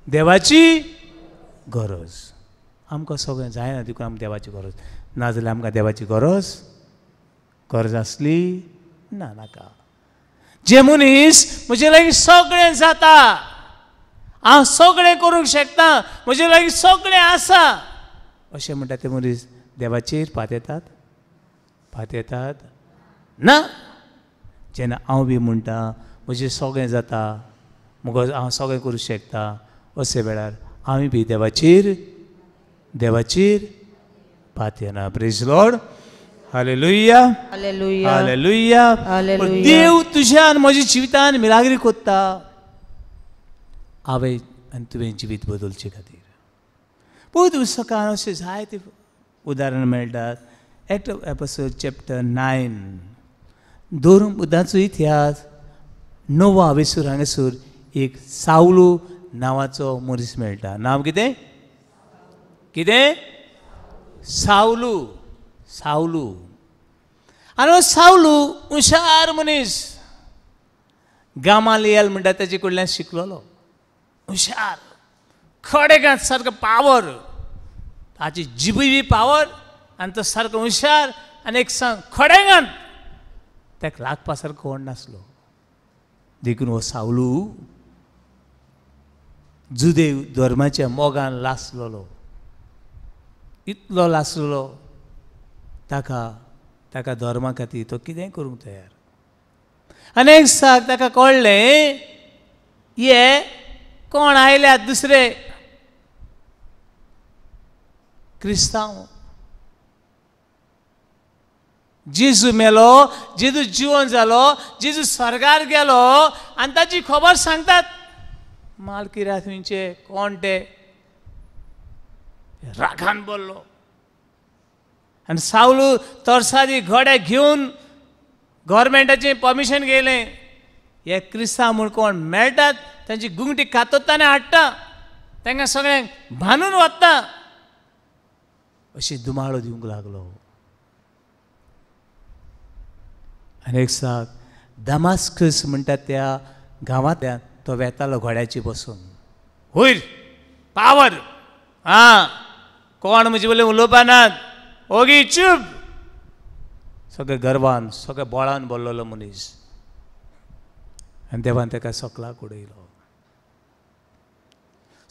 देवाची गरज. आमकां सगळें जायना देखून आमकां देवाची गरज. नाजाल्यार आमकां देवाची गरज गरज आसली ना, नाका. जे मनीस म्हजे लागीं सगळें जाता, हांव सगळें करूंक शकता, म्हजे लागीं सगळें आसा अशें म्हणटा ते मनीस देवाचेर पातयेतात, पातयेतात ना. जेन्ना हांव बी म्हणटा म्हजें सगळें जाता, म्हजो हांव सगळें करूंक शकता, अशे वेळार आमी बी देवाचेर, देवाचेर पातयेना. Praise Lord. Hallelujah, hallelujah. देव तुज्या आनी म्हज्या जिवितान मिलाग्री कोत्ता हांवें आनी तुवें जिवीत बदलचे खातीर. पयलीं पुस्तकान अशें जायते उदाहरण मेळटात. एक्ट ऑफ एपिसोड चॅप्टर 9, दोन बुद्धाचो इतिहास. णवा हांवेसूर हांगासर एक सावलू नांवाचो मनीस मेळटा. नांव कितें? कितें? सावलू. सावलू. आनी हो सावलू हुशार मनीस, गामालियल म्हणटा ताचे कडल्यान शिकलोलो. हुशार, खडेगांत सारको पावर, ताची जिबूय बी पावर, आनी तो सारको हुशार. आनी एक सांग, खडेगांत ताका लागपा सारको कोण नासलो. देखून हो सावलू जुदेव धर्माच्या मोगान लासलेलो, इतलो लासलेलो ताका, ताका धर्मा खातीर तो कितेंय करूंक तयार. आनी एक साक ताका कळ्ळें हे कोण आयल्यात दुसरे क्रिस्तांव. जेजू मेलो, जेजू जिवन जालो, जेजू स्वर्गार गेलो आनी ताची खबर सांगतात मालकिरा थंयचे कोण ते. रागान बोल्लो आनी सावलू तरसादी घोडे घेवन गव्हर्मेंटाचें परमिशन घेयलें. हे क्रिस्तांव म्हूण कोण मेळटात तांची गुंगटी कातोताने हाडटा, तांकां सगळ्यांक बांदून वता, अशी दुमाळो दिवंक लागलो. आनी एक साक दमास्कस म्हणटा त्या गांवांतल्यान तो वेतालो घोड्याची बसून. वयर पावर, आं कोण म्हजे वयले उलोवपा नात, ओगी चूप, सगळे गर्वान सगळे बोळान बोल्लोलो मनीस. आनी देवान ताका सकलाक उडयलो,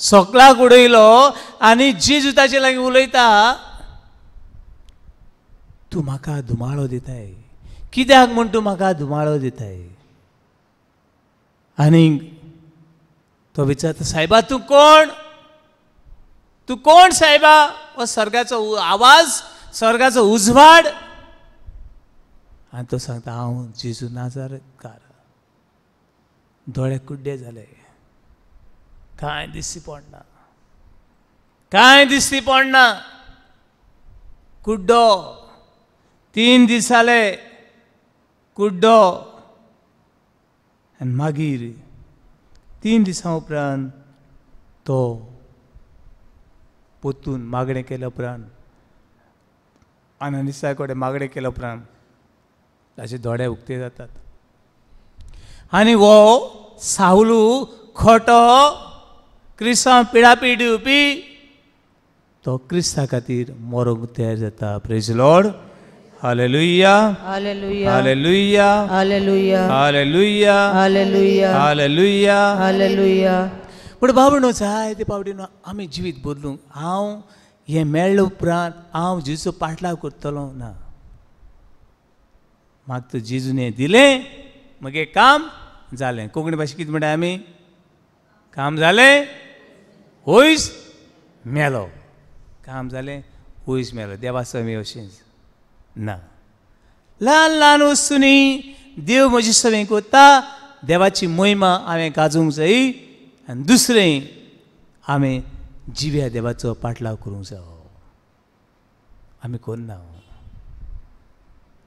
सकलाक उडयलो. आनी जेजू ताचे लागीं उलयता, तूं म्हाका धुमाळो दिताय कित्याक म्हूण तूं म्हाका धुमाळो दिताय? आनी तो विचारता, सायबा तूं कोण? तूं कोण सायबा? हो स्वर्गाचो आवाज, स्वर्गाचो उजवाड. आनी तो सांगता, हांव जेजू नाजारेतकार. दोळे कुड्डे जाले, कांय दिसती पडना, कांय दिसती पडना, कुड्डो. 3 दीस जाले कुड्डो. आनी मागीर 3 दिसां उपरांत तो पोतून मागणें केल्या उपरांत, आनंदिसा कडेन मागणें केल्या उपरांत ताचे दोळे उक्ते जातात. आनी हो सावलू खोटो क्रिस्तांव पिडापीड दिवपी तो क्रिस्ता खातीर मरोंक तयार जाता. Praise Lord. Hallelujah, hallelujah, hallelujah, hallelujah, hallelujah, hallelujah, hallelujah, hallelujah. पूण बाबा जायते फावटी न्हू आमी जिवीत बदलूंक, हांव हें मेळ्ळे उपरांत हांव जेजूचो पाटलाव करतलो ना, म्हाका तो जेजून हें दिलें मगे काम जालें. कोंकणी भाशे कितें म्हणटा आमी? काम जालें वयस मेलो, काम जालें वयस मेलो. देवा समी अशेंच ना. ल्हान ल्हान वस्तूंनी देव म्हजी सवी कोत्ता, देवाची महिमा हांवें गाजोवंक जाय. आनी दुसरें हांवें जिव्या देवाचो पाटलाव करूंक जावो. आमी कोन्ना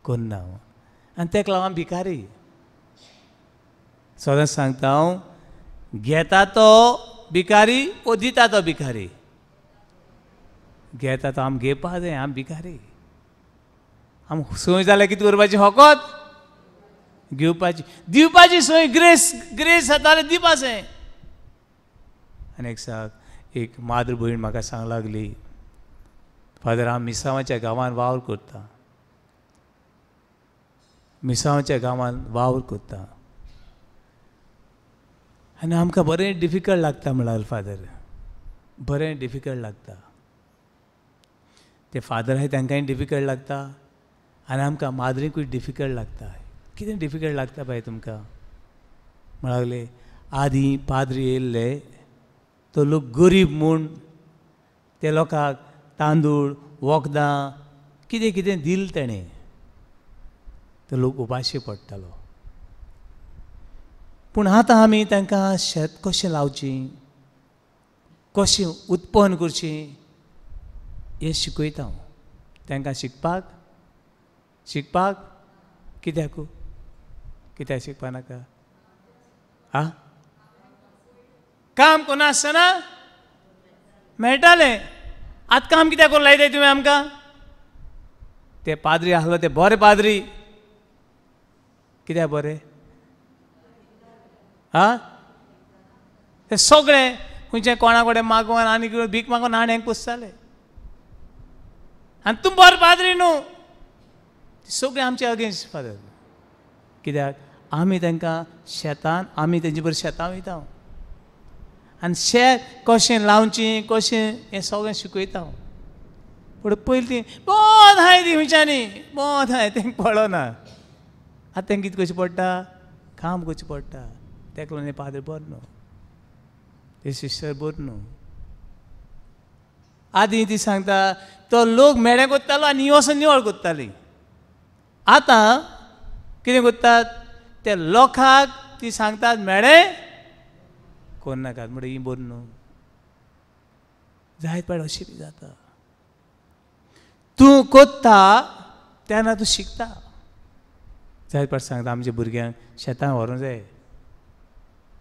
कोन्ना. आनी तेका लागून आमी भिकारी. सदांच सांगता हांव, घेता तो भिकारी ओ दिता तो भिकारी. घेता तो आम घेवपा जाय, आम भिकारी. आम सोय जाल्यार कितें करपाची? फकत घेवपाची, दिवपाची सोय. ग्रेस ग्रेस जाता जाल्यार दिवपा जाय. आनी एक साक एक माद्र भयण म्हाका सांग लागली, फादर हांव मिसांवाच्या गांवान वावर करता, मिसांवाच्या गांवान वावर करता आनी आमकां बरें डिफिकल्ट लागता. म्हणल्यार फादर बरें डिफिकल्ट लागता. ते फादर आहाय तांकांय डिफिकल्ट लागता आनी आमकां माद्रीकूय डिफिकल्ट लागता. कितें डिफिकल्ट लागता बाय तुमकां? म्हणूंक लागले, आदीं पाद्री येयल्ले तो लोक गरीब म्हूण ते लोकांक तांदूळ वखदां कितें कितें दिलें तेणें, तो लोक उपाशी पडटालो. पूण आतां आमी तांकां शेत कशें लावचें, कशें उत्पन्न करचें हें शिकयता हांव तांकां. शिकपाक शिकपाक कित्याक कित्याक शिकपा नाका? आ काम कोण आसतना मेळटालें, आतां काम कित्याक करूंक लायताय तुवें आमकां? ते पाद्री आसलो ते बरे पाद्री. कित्याक बरे? आं ते सगळे खंयचे कोणा कडेन मागोन आनी भीक मागोन आण्यांक पोसताले. आनी तूं बरो पाद्री न्हू, सगळे आमचे अगेन्स्ट फादर. कित्याक आमी तांकां शेतान, आमी तेंचे बरोबर शेतां वयता आनी शेत कशें लावचें कशें हें सगळें शिकयता. पूण पयलीं ती बोत आहाय ती खंयच्यांनी बोत आहाय, तेंकां पळोना. आतां तेंकां कितें करचें पडटा? काम करचें पडटा. तेका लागून पाद्र बरो न्हू, ते सिस्टर बरो न्हू. आदीं ती सांगता तो लोक मेळे कोत्तालो आनी वचून निवळ कोत्ताली. आतां कितें कोत्तात ते लोकांक ती सांगतात मेळे कोन्नाकात, म्हणटा ही बरी न्हू. जायत पाड अशें बी जाता. तूं कोत्ता तेन्ना तूं शिकता. जायत पाड सांगता आमच्या भुरग्यांक शेतां व्हरूंक जाय.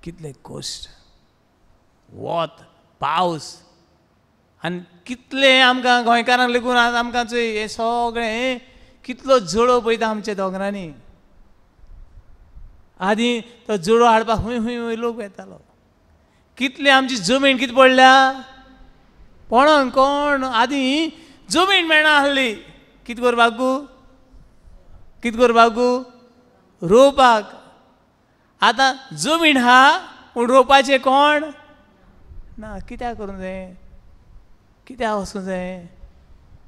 कितले कश्ट, वत, पावस, आनी कितलें आमकां गोंयकारांक लेगून आज आमकां चोय हें सगळें कितलो जळो पळयता आमच्या दोंगरांनी. आदीं तो जळो हाडपाक खूंय खूंय खूंय लोक वेतालो. कितली आमची जमीन कितें पडल्या कोणाक कोण आदीं जमीन मेळना आसली. कितें करपाक गो, कितें करपाक गो, रोवपाक. आतां जमीन आहा पूण रोवपाचें कोण ना. कित्याक करूंक जाय, कित्याक वचूंक जाय.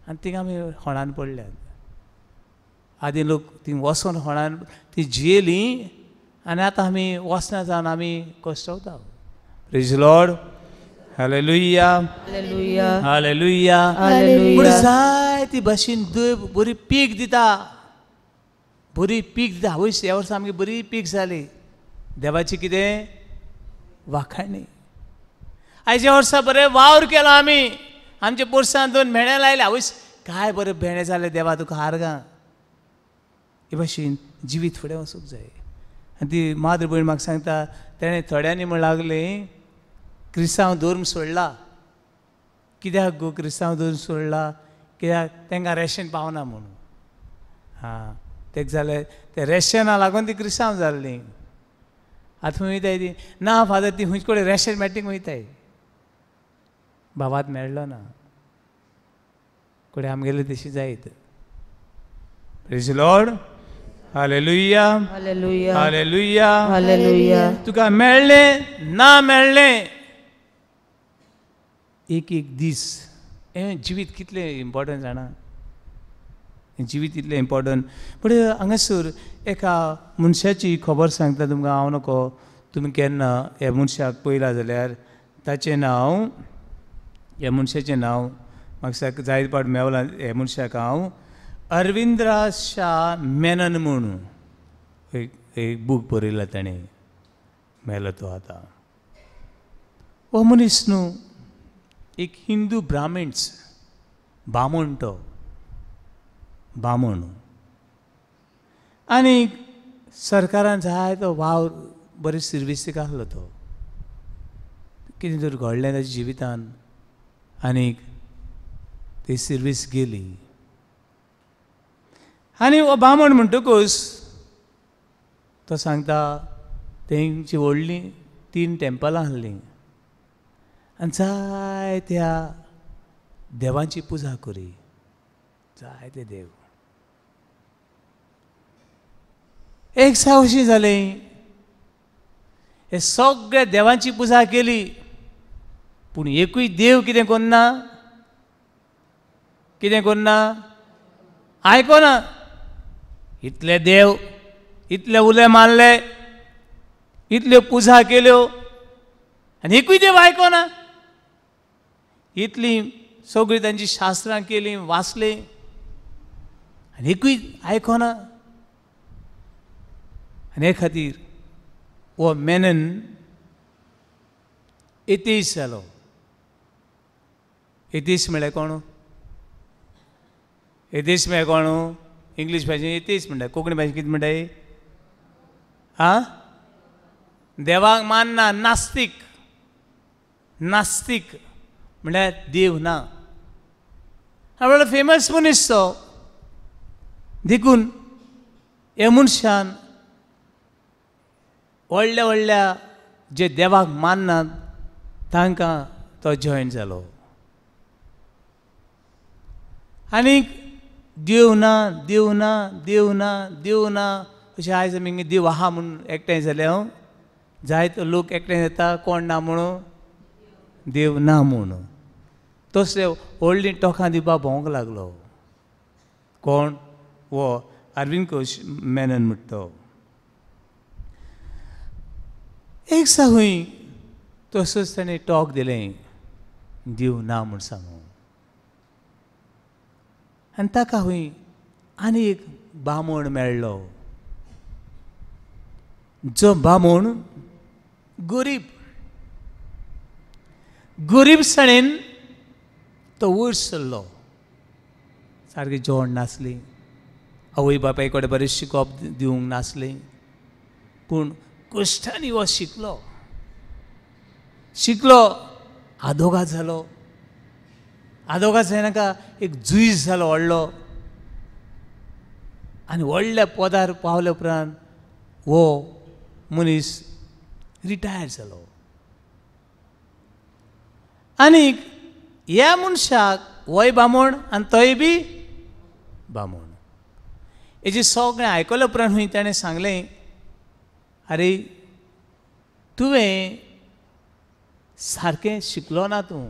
आनी थिंगा आमी होणान पडल्यात. आदीं लोक ती वचोन होणान ती जियेलीं आनी आतां आमी वचना जावन आमी कश्टवता. Praise Lord, hallelujah, hallelujah, hallelujah. पूण जाय ती भाशेन देव बरी पीक दिता, बरी पीक दिता. आवय ह्या वर्सा आमगे बरी पीक जाली, देवाची कितें वाखाणी. आयच्या वर्सा बरें वावर केलो आमी, आमच्या पोरसान 2 भेंडे लायले. आवय काय बरें भेंडे जाले, देवा तुका आर्गां. हे भाशेन जिवीत फुडें वचूंक जाय. आनी ती माद्र भयण म्हाका सांगता, तेणें थोड्यांनी म्हण लागलें क्रिस्तांव धर्म सोडला. कित्याक गो क्रिस्तांव धर्म सोडला? कित्याक तांकां रेशन पावना म्हणून. हां, तेका जालें तें रेशना लागून ती क्रिस्तांव जाल्लीं. आतां खंय वयताय ती? ना फादर, ती खंयचे कडेन रेशन मेटींग वयताय, भावात मेळ्ळो ना कडेन आमगेले तशी जायत. Praise Lord, hallelujah, hallelujah, hallelujah, hallelujah. तुका मेळ्ळें ना मेळ्ळें, एक एक दीस हें जिवीत कितलें इम्पोर्टंट जाणा, जिवीत इतलें इम्पोर्टंट. पूण हांगासर एका मनशाची खबर सांगता तुमकां हांव नको. तुमी केन्ना ह्या मनशाक पळयला जाल्यार ताचें नांव, ह्या मनशाचें नांव म्हाका जायते पावट मेवलां ह्या मनशाक हांव, अरविंद्रा शाह मेनन म्हणून एक एक बूक बरयला ताणें, मेलो तो आतां. हो मनीस न्हू एक हिंदू ब्राह्मण्स, बामण तो, बामण. आनी सरकारान जाय तो वावर बरी सर्वीसीक आसलो तो. कितें तर घडलें ताच्या जिवितान आनीक ती सर्वीस गेली. आनी हो बामण म्हणटकूच तो सांगता तेंची व्हडलीं 3 टेंपलां आसलीं आनी जायत्या देवांची पुजा करी, जायते देव. एक सावशी जालें, हे सगळे देवांची पुजा केली पूण एकूय देव कितें करना, कितें करना, आयकना. इतले देव, इतले उले मारले, इतल्यो पुजा केल्यो आनी एकूय देव आयकना. इतली सगळीं तांची शास्त्रां केलीं, वाचलीं आनी एकूय आयकना. आनी हे खातीर हो मेनन एतेश जालो. एतेश म्हळ्यार कोण? एतेश म्हळ्यार कोण? इंग्लीश भाशेन एतेश म्हणटा, कोंकणी भाशेन कितें म्हणटाय? आं, देवाक मानना, नास्तीक. नास्तीक म्हळ्यार देव ना. हा फेमस मनीस तो. देखून ह्या मनशान व्हडल्या व्हडल्या जे देवाक माननात तांकां तो जॉयन जालो. आनीक देव ना, देव ना, देव ना, देव ना अशें आयज आमी देव आहा म्हूण एकठांय जाले. हांव जायते लोक एकठांय जाता, कोण ना म्हणून, देव ना म्हूण. तसले व्हडलीं टोकां दिवपाक भोंवंक लागलो. कोण? हो अरविंद कोश मेनन म्हणटा तो. एक साहूय तसोच ताणें टॉक दिलें देव ना म्हूण सांगू. आनी ताका हूंय आनी एक बामण मेळ्ळो, जो बामण गरीब, गरीबसाणेन तो वयर सरलो. सारकें जेवण नासलें, आवय बापाय कडेन बरें शिकोवप दिवंक नासलें, पूण कश्टांनी हो शिकलो. शिकलो, आदोगाद जालो. आदोगाद जायनाका एक जुईज जालो व्हडलो. आनी व्हडल्या पदार पावले उपरांत हो मनीस रिटायर जालो. आनीक ह्या मनशाक होय बामण आनी तोय बी बामण. हेजें सगळें आयकल्या उपरांत खंय ताणें सांगलें, आरे तुवें सारकें शिकलो ना, तूं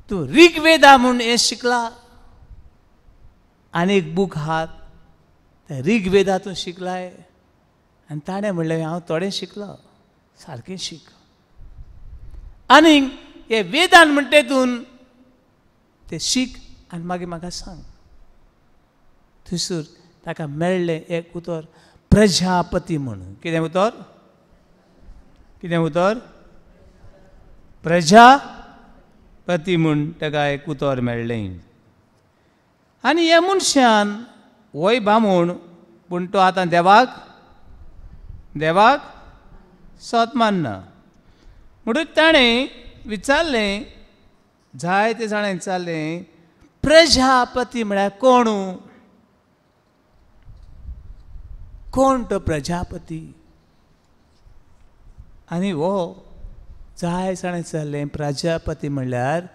तूं ऋग्वेदा म्हूण हें शिकला आनी एक बूक आहात त्या ऋग्वेदा तूं शिकलाय. आनी ताणें म्हणलें हांव थोडें शिकलो, सारकें शीक. आनी हे वेदान म्हणटा तेतून तें शीक आनी मागीर म्हाका सांग. थंयसर ताका मेळ्ळें एक उतर प्रजापती म्हणून. कितें उतर? कितें उतर? प्रजापती म्हूण ताका एक उतर मेळ्ळें. आनी ह्या मनशान होय बामूण पूण तो आतां देवाक देवाक सत मानना. म्हणून ताणें विचारलें, जायते जाणांनी विचारलें, प्रजापती म्हळ्यार कोण? कोण तो प्रजापती? आनी हो जाय जाणांनी विचारलें, प्रजापती म्हणल्यार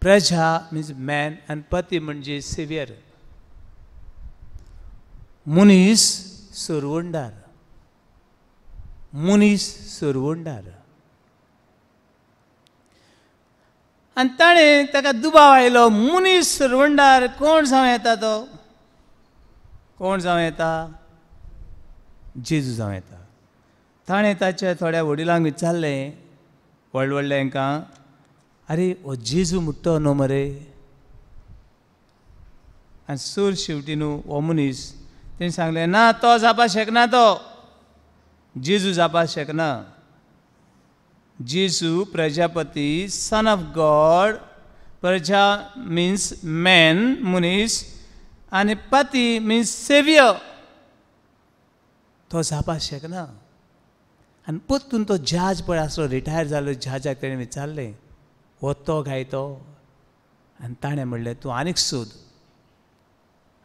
प्रजा मिन्स मॅन आनी पती म्हणजे सेवियर, मनीस सोरवणदार, मनीस सोरवणदार. आनी ताणें ताका दुबाव आयलो, मनीस सोरवणदार कोण जावं येता? तो कोण जावं येता? जेजू जावं येता. ताणें ताच्या थोड्या वडिलांक विचारलें, व्हड व्हडल्या हांकां, आरे हो जेजू म्हणटा न्हू मरे? आनी सूर शेवटी न्हू हो मनीस तेणें सांगलें, ना तो जावपा शकना, तो जेजू जावपा शकना. जेजू प्रजापती, सन ऑफ गॉड, प्रजा मिन्स मॅन, मनीस, आनी पती मिन्स सेवियर, तो जावपा शकना. आनी परतून तो जज पळय आसलो, रिटायर जालो जजाक तेणें विचारलें, हो तो काय तो? आनी ताणें म्हणलें, तूं आनीक सोद.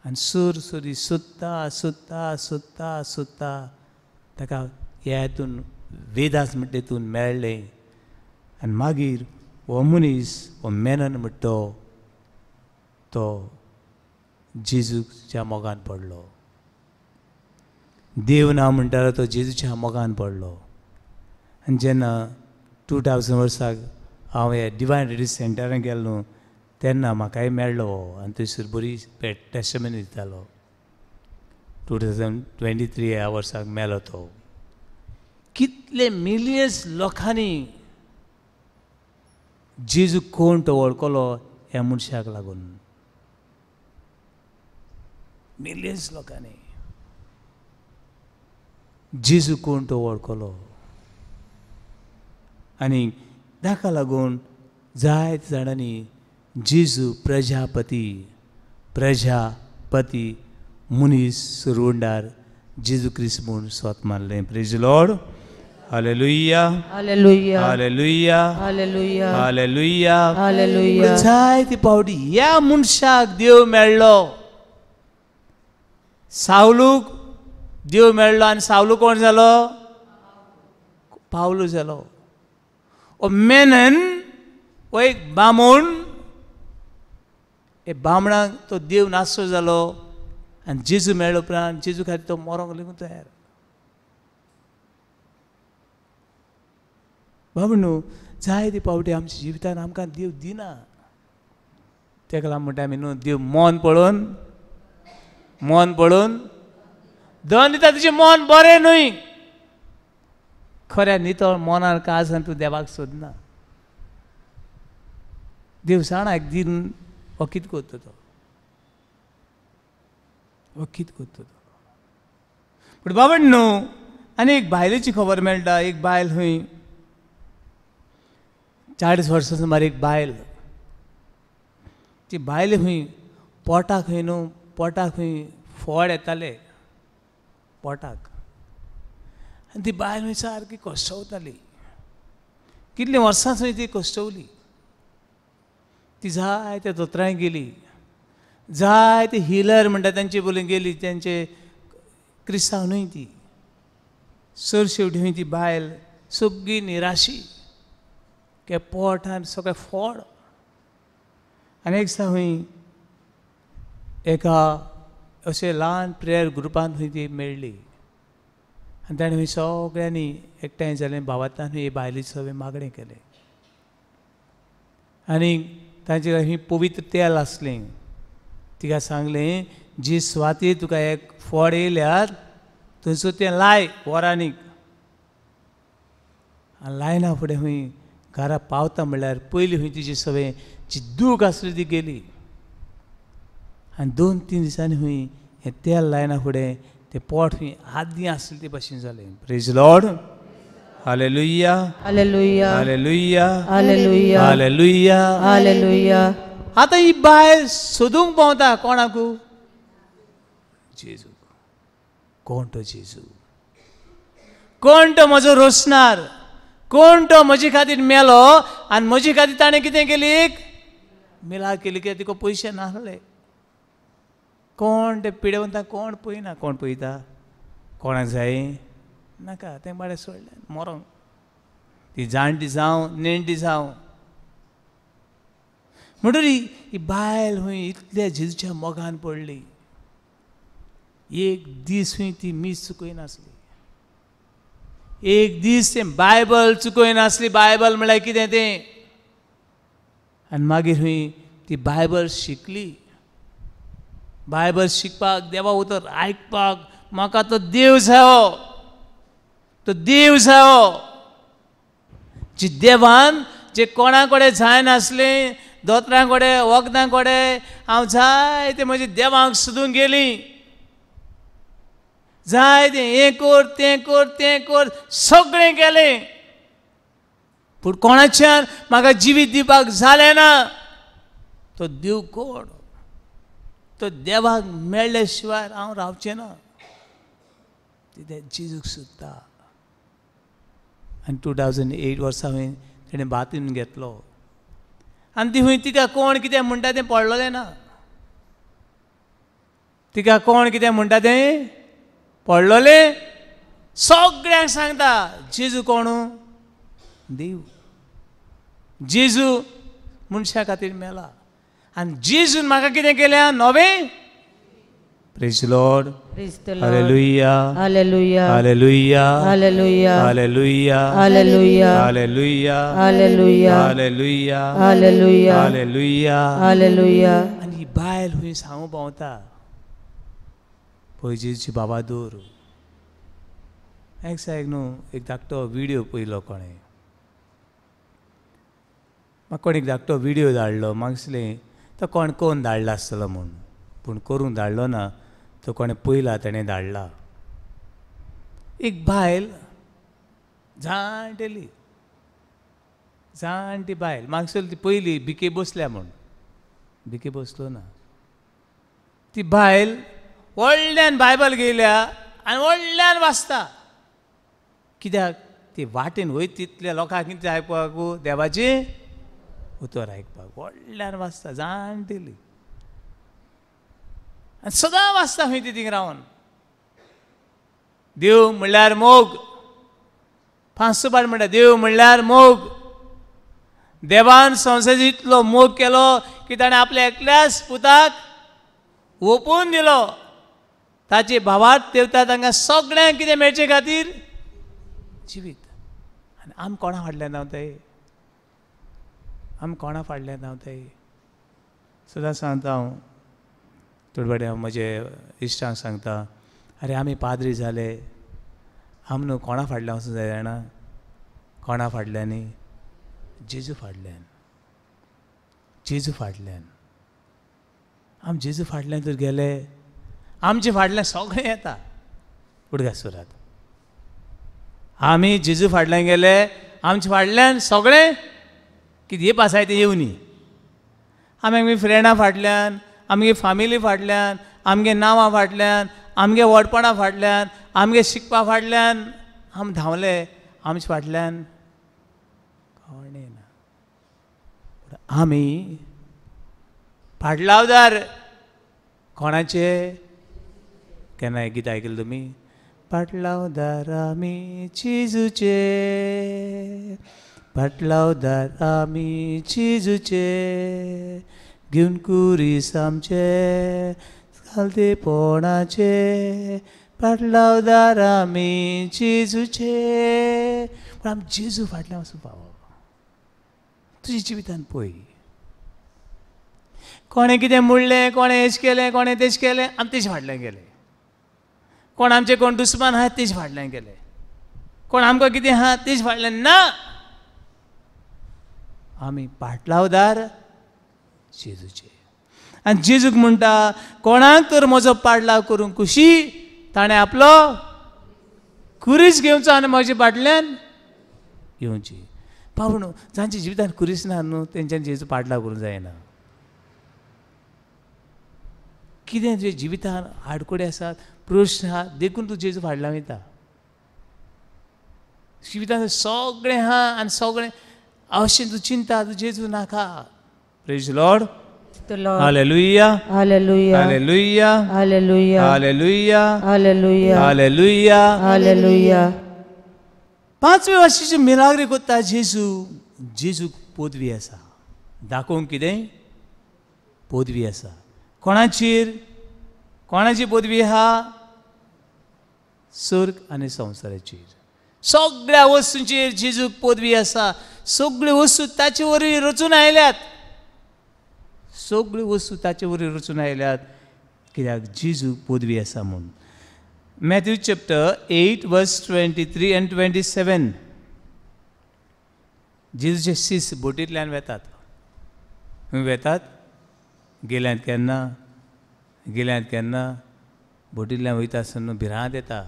आनी सूर सुरी सोदता सोदता सोदता सोदता ताका ह्या हितून वेदास म्हणटा तितून मेळ्ळें. आनी मागीर हो मनीस हो मेनन म्हणटा तो जेजूच्या मोगान पडलो. देव ना म्हणटालो तो जेजूच्या मोगान पडलो. आनी जेन्ना 2000 वर्साक हांव ह्या डिवायन रिलीज सेंटरान गेलो न्हू तेन्ना म्हाकाय मेळ्ळो हो. आनी थंयसर बरी टेस्टमेनी दितालो. 2023 ह्या वर्साक मेलो तो. कितले मिलियन्स लोकांनी जेजू कोण तो वळखलो ह्या मनशाक लागून. मिलियन्स लोकांनी जेजू कोण तो वळखलो. आनी ताका लागून जायते जाणांनी जेजू प्रजापती, प्रजापती मनीस सुरवंडार जेजू क्रिस्त म्हूण स्वत मानलें. Praise Lord. Hallelujah, hallelujah, hallelujah, hallelujah, hallelujah, hallelujah. जायते फावटी ह्या मनशाक देव मेळ्ळो. सावलूक देव मेळ्ळो आनी सावलू कोण जालो? पावलू जालो. ओ मेनन हो एक बामण, हे बामणाक तो देव नासो जालो आनी जेजू मेळ्ळो उपरांत जेजू खातीर तो मरोंक लेगून तयार. बाबा न्हू जायते फावटी आमच्या जिवितान आमकां देव दिना. तेका लागून म्हणटा आमी न्हू देव मन पळोवन, मन पळोवन धन दिता. तुजें मन बरें न्हय, खऱ्या नितळ मनान काळजान तूं देवाक सोदना. देव जाणा एक दीन हो कितें करता तो, हो कितें करता तो. पूण बाबा न्हू आनी एक बायलेची खबर मेळटा. एक बायल खंय 40 वर्सां सुमार एक बायल, ती बायल खंय पोटाक खंय न्हू पोटाक खंय फोड येताले पोटाक. आनी ती बायल खंय सारकी कसवताली. कितलीं वर्सां थंय ती कश्टवली. ती जायत्या दोतोरांय गेली, जायते हिलर म्हणटा तांचे बोलून गेली, तांचे क्रिस्तांव न्हय ती. सर शेवटी खंय ती बायल सगळी निराशी, के पोटान सगळें फोड. आनी एक दिसा खंय एका अशें ल्हान प्रेयर ग्रुपान खंय ती मेळ्ळी आनी ताणें खंय सगळ्यांनी एकठांय जालें भावांतल्यान हे बायलेचें सगळें मागणें केलें आनी तांचे खंय पवित्र तेल आसलें. तिका सांगलें जी सुवातेर तुका एक फोड येयल्यार थंयसर तें लाय वरांनी. आनी लायना फुडें खंय घरा पावता म्हणल्यार पयलीं खंय तिजी सगळें जी दूख आसली ती गेली. आनी 2-3 दिसांनी खंय हें तेल लायना फुडें तें पोट खंय आदीं आसलें ते भशेन जालें. Praise Lord. Hallelujah hallelujah hallelujah hallelujah hallelujah hallelujah. आतां ही बायल सोदूंक पावता कोणाकू? जेजू. कोण तो जेजू? कोण तो म्हजो रोसणार? कोण तो म्हजे खातीर मेलो आनी म्हजे खातीर ताणें कितें केली? एक मिलाद केली. कित्याक तिका पयशे नासले. कोण ते पिडेवंता कोण पळयना. कोण पळयता? कोणाक जाय नाका. तें बाळे सोडलें मरोंक. ती जाणटी जावं नेणटी जावं. म्हणटरी ही बायल खंय इतल्या जेजूच्या मोगान पडली. एक दीस खंय ती मीस चुकयनासली, एक दीस तें बायबल चुकयनासली. बायबल म्हणल्यार कितें तें. आनी मागीर खंय ती बायबल शिकली. बायबल शिकपाक, देवा उतर आयकपाक म्हाका तो देव जायो, तो देव जायो. जी देवान जे कोणा कडेन जायनासलें, दोतोरां कडेन वखदां कडेन हांव जाय ते म्हजे देवाक सोदूंक गेली. जाय तें हें कर तें कर तें कर सगळें केलें, पूण कोणाच्यान म्हाका जिवीत दिवपाक जालें ना. तो देव कोण? तो देवाक मेळ्ळे शिवाय हांव रावचें ना. ते जेजूक सोदता. आनी 2008 वर्सा हांवें तेणें बातीन घेतलो. आनी ती खंय तिका कोण कितें म्हणटा तें पडलोलें ना. तिका कोण कितें म्हणटा तें पडलोलें. सगळ्यांक सांगता जेजू कोण? देव. जेजू मनशा खातीर मेला आनी जेजून म्हाका कितें केलें नवें. Praise Lord. Hallelujah hallelujah hallelujah hallelujah hallelujah hallelujah hallelujah hallelujah hallelujah hallelujah hallelujah hallelujah. आनी ही बायल खंय सांगू पावता पळय जेजूची बाबा दूर. एक सायक न्हू एक धाकटो विडियो पयलो कोणें. म्हाका कोण एक धाकटो विडियो धाडलो. म्हाका दिसलें तो कोण कोण धाडला आसतलो म्हूण, पूण करूंक धाडलो ना. तो कोणें पयला तेणें धाडला. एक बायल जाणटेली, जाणटी बायल. म्हाका दिसली ती पयली भिके बसल्या म्हूण, भिके बसलो ना. ती बायल व्हडल्यान बायबल घेयल्या आनी व्हडल्यान वाचता. कित्याक? ती वाटेन वयता तितल्या लोकांक कितें आयकपाक? देवाचें उतर आयकपाक. व्हडल्यान वाचता जाणटेली आनी सदां वाचता खंय ती थिंग रावन. देव म्हणल्यार मोग. फांसुबार म्हणटा देव म्हणल्यार मोग. देवान संवसाराचो इतलो मोग केलो की ताणें आपल्या एकल्याच पुताक ओपून दिलो. ताचे भावार्थ देवता तांकां सगळ्यांक कितें मेळचे खातीर? जिवीत. आनी आम कोणा फाटल्यान धांवताय? आम कोणा फाटल्यान धांवताय? सदां सांगता हांव थोडे फावटी, हांव म्हजे इश्टांक सांगता, आरे आमी पाद्री जाले, आम न्हू कोणा फाटल्यान वचूंक जाय जाणा? कोणा फाटल्यान? जेजू फाटल्यान. जेजू फाटल्यान. आम जेजू फाटल्यान तर गेले, आमचे फाटल्यान सगळें येता. उडगासुरात आमी जेजू फाटल्यान गेले, आमचे फाटल्यान सगळें कितें पासाय तें येवनी. आमी आमगे फ्रेंडां फाटल्यान, आमगे फामिली फाटल्यान, आमगे नांवां फाटल्यान, आमगे व्हडपणा फाटल्यान, आमगे शिकपा फाटल्यान आम धांवले. आमचे फाटल्यान कोणें ना. पूण आमी पाडलावदार कोणाचे? केन्ना हें गीत आयकलें तुमी? पाटलावदार आमी जेजूचे, पाटलावदार आमी जेजूचे, घेवन कुरीस आमचे घालतेपणाचे, पाटलावदार आमी जेजूचे. पूण आमी जेजू फाटल्यान वचूं पावो. तुज्या जिवितान पळय, कोणें कितें म्हणलें, कोणें हेश केलें, कोणें तेश केलें, आमी तेजे फाटल्यान गेले. कोण आमचे कोण दुस्मान आहा तेज फाटल्यान गेले, कोण आमकां कितें आहा तेज फाटल्यान ना. आमी पाटलावदार जेजूचे. आनी जेजूक म्हणटा, कोणाक तर म्हजो पाडलाव करूंक खुशी, ताणें आपलो कुरीस घेवचो आनी म्हजे फाटल्यान येवची. पावण जांच्या जिवितान कुरीस ना न्हू तेंच्यान जेजू पाडलाव करूंक जायना. कितें तुज्या जिवितान आडकोडे आसात, प्रश्न आहा, देखून तूं जेजू फाटल्यान वयता. जिवितान सगळें आहा आनी सगळें अशें तूं चिंता, तूं जेजू नाका. Praise Lord. Hallelujah, hallelujah, hallelujah, hallelujah, hallelujah, hallelujah, hallelujah, hallelujah. पांचवे वर्साची मिलाग्री कोत्ता जेजू. जेजूक पदवी आसा दाखोवंक कितें पदवी आसा. कोणाचेर? कोणाची पदवी आहा? स्वर्ग आनी संवसाराचेर. सगळ्या वस्तूंचेर जेजूक पदवी आसा. सगळ्यो वस्तू ताचे वरवीं रचून आयल्यात, सगळ्यो वस्तू ताचे वरवीं रचून आयल्यात, कित्याक जेजूक पदवी आसा म्हूण. Matthew chapter 8 verse 23 and 27. जेजूचे शीस बोटींतल्यान वेतात. वेतात गेल्यात केन्ना, गेल्यात केन्ना बोटींतल्यान वयता आसतना भिरांत येता.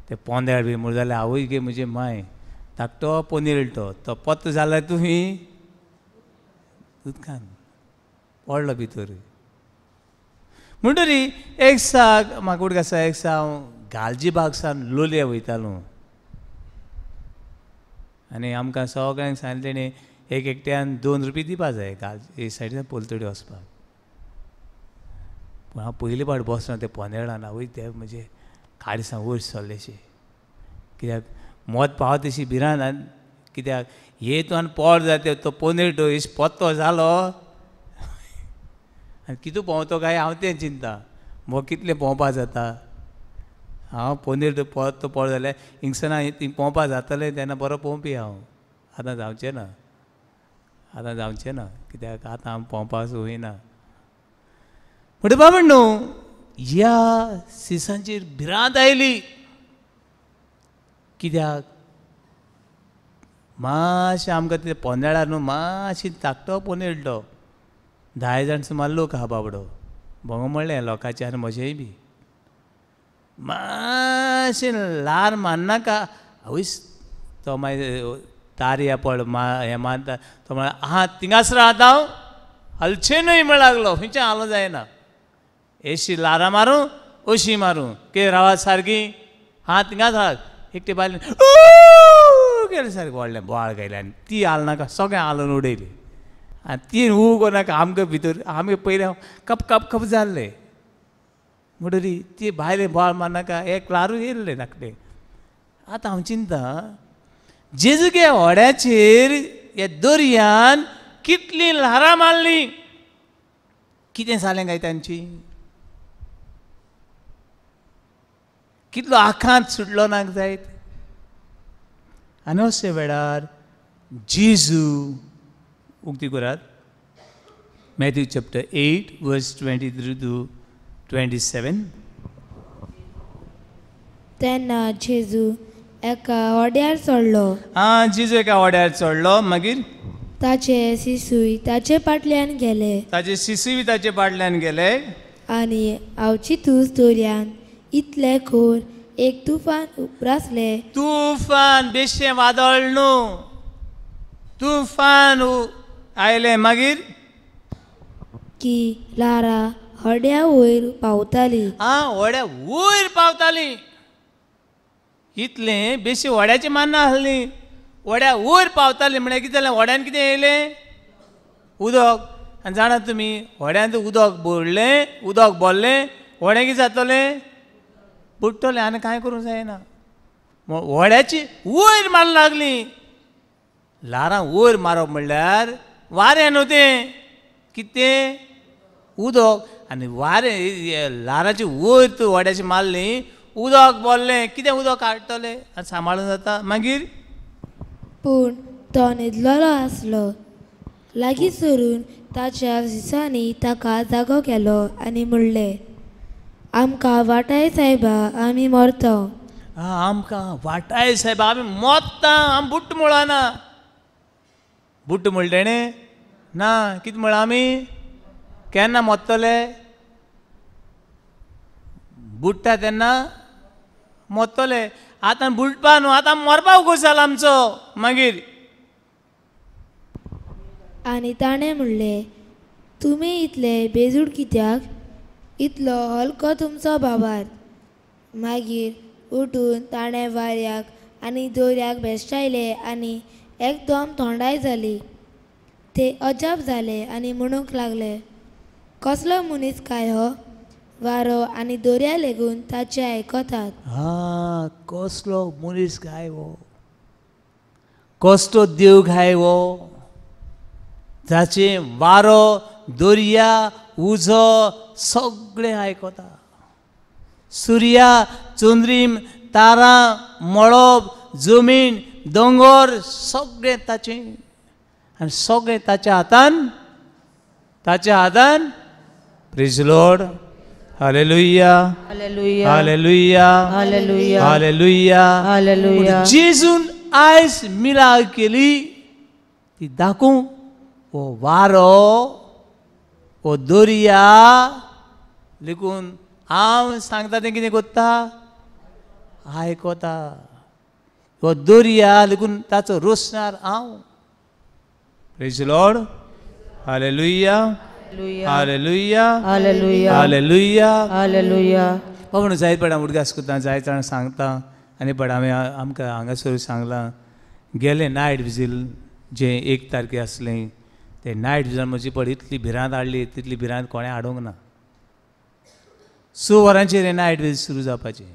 ते पोंदेळ बी म्हूण जाल्यार आवय गे म्हजे मांय, धाकटो पोनेळ तो, तो पत्तो जाल्यार तुमी उदकान पडलो भितर. म्हणटरी एक साक म्हाका उडक आसा, एक दिसा हांव गालजीबाग सावन लोलये वयतालो आनी आमकां सगळ्यांक सांगलें तेणें एक एकट्यान 2 रुपये दिवपा जाय गाल हे सायडीन पलतडी वचपाक. पूण हांव पयले फावट बसलो ते पोनेळान, आवय ते म्हजे काडसां वयर सरलेशे, कित्याक मोत पावत तशी भिरांत. आनी कित्याक हे तूं आनी पोड जाता तो पोनेळ तो इश पत्तो जालो आनी कितू पोंवतो काय हांव तें चिंता, म्हाका कितलें पोंवपा जाता. हांव पोनेळ तो पत्तो पोड जाल्यार हिंगसना थिंग पोंवपा जातलें तेन्ना बरो पोंवपी हांव. आतां जावचें ना, आतां जावचें ना, कित्याक आतां हांव पोंवपा वयना. म्हणटा बाबा न्हू ह्या सिसांचेर भिरांत आयली, कित्याक मातशें आमकां ते पोनेळार न्हू मातशी धाकटो पोनेळ तो 10 जाण सुमार लोक आहा बाबडो, भोंगो म्हणलें लोकांचें आनी म्हजेंय बी. मातशें ल्हार मारनाका, आवयस तो मागीर तारया पड मा हें मारता तो म्हळ्यार आहा थिंगासर आतां हांव हलचें न्हय म्हण लागलो, खंयचें हालो जायना. एशी ल्हारां मारूं अशी मारूं कितें रावात सारकी हा थिंगाच रावात. एकटे बायलेन केलें सारकें व्हडलें बोवाळ घायलें आनी ती हालनाका सगळें हालोवन उडयली. आनी ती हू करनाका आमकां भितर आमी पयलें कप कप कप जाल्लें. म्हणटरी ती भायलें बोवाळ मारनाका एक ल्हारूय येयल्लें धाकटें. आतां हांव चिंता जेजूगे व्हड्याचेर ह्या दर्यान कितलीं ल्हारां मारलीं, कितें जालें काय तांची? कितलो आखांत सुटलो ना जायत. आनी अशे वेळार जेजू उक्ती करात Matthew chapter 8 verse 23 to 27. तेन्ना जेजू एका व्हड्यार चडलो. आं, जेजू एका व्हड्यार चडलो. मागीर ताचे शिशूय ताचे फाटल्यान गेले. ताचे शिशूय ताचे फाटल्यान गेले. आनी आवचितूच दर्यान इतले खोर एक तुफान उप्रासलें. तुफान बेश्टें वादळ न्हू, तुफान आयलें. मागीर की ल्हारां व्हड्या वयर पावताली. आं, व्हड्या वयर पावताली. इतलें बेश्टी व्हड्याची मान्ना आसली, व्हड्या वयर पावताली म्हळ्यार कितें जालें, व्हड्यान कितें येयलें उदक. आनी जाणा तुमी व्हड्यांत उदक भरलें, उदक भरलें, व्हडें कितें जातलें, बुडटलें. आनी कांय करूंक जायना. व्हड्याची वयर मारूंक लागली. ल्हारां वयर मारप म्हणल्यार वारें न्हू तें, कितें उदक. आनी वारें ल्हारांची वयर तूं व्हड्याची मारली, उदक भरलें, कितें उदक काडटलें आनी सांबाळून जाता मागीर. पूण तो न्हिदलेलो आसलो. लागीं सरून ताच्या दिसांनी ताका जागो केलो आनी म्हणलें, आमकां वाटाय सायबा, आमी मरता. आमकां वाटाय सायबा, आमी मोत्ता, आमी बुट्ट म्हळना. बुट्ट म्हणलें तेणें ना, कितें म्हळां आमी केन्ना मोत्तले, बुडटा तेन्ना मोत्तले. आतां बुडपा न्हू, आतां मरपा उगोस जाला आमचो. मागीर आनी ताणें म्हणलें, तुमी इतले बेजूड कित्याक, इतलो हलको तुमचो बाबार. मागीर उठून ताणें वाऱ्याक आनी दोऱ्याक भेश्टायले आनी एकदम थोंडाय जाली. ते अजाप जाले आनी म्हणूंक लागले, कसलो मनीस काय हो, वारो आनी दोऱ्या लेगून ताचें आयकतात. हा, कसलो मनीस काय हो, कसलो देव काय हो, जाचें वारो दर्या उजो सगळें आयकता. सुर्या चंद्रीम तारां मळब जमीन दोंगर सगळें ताचें, आनी सगळें ताच्या हातान, ताच्या हातान. Praise Lord. Hallelujah, hallelujah, hallelujah, hallelujah, hallelujah, hallelujah. जेजून आयज मिलाग केली ती दाखोवंक हो वारो हो दर्या लेगून हांव सांगता तें कितें करता, आयकता. हो दर्या लेगून ताचो रोसणार हांव. Praise Lord. Hallelujah, hallelujah, hallelujah, hallelujah, hallelujah. बाबा जायत पड हांव उडगास करता, जायत जाणां सांगता. आनी पड हांवें आमकां हांगासर सांगलां, गेलें नायट विजील जें 1 तारखे आसलें तें नायट विजील म्हजी पड इतली भिरांत हाडली, तितली भिरांत कोणें हाडूंक ना. 6 वरांचेर हें नायट विजील सुरू जावपाचें,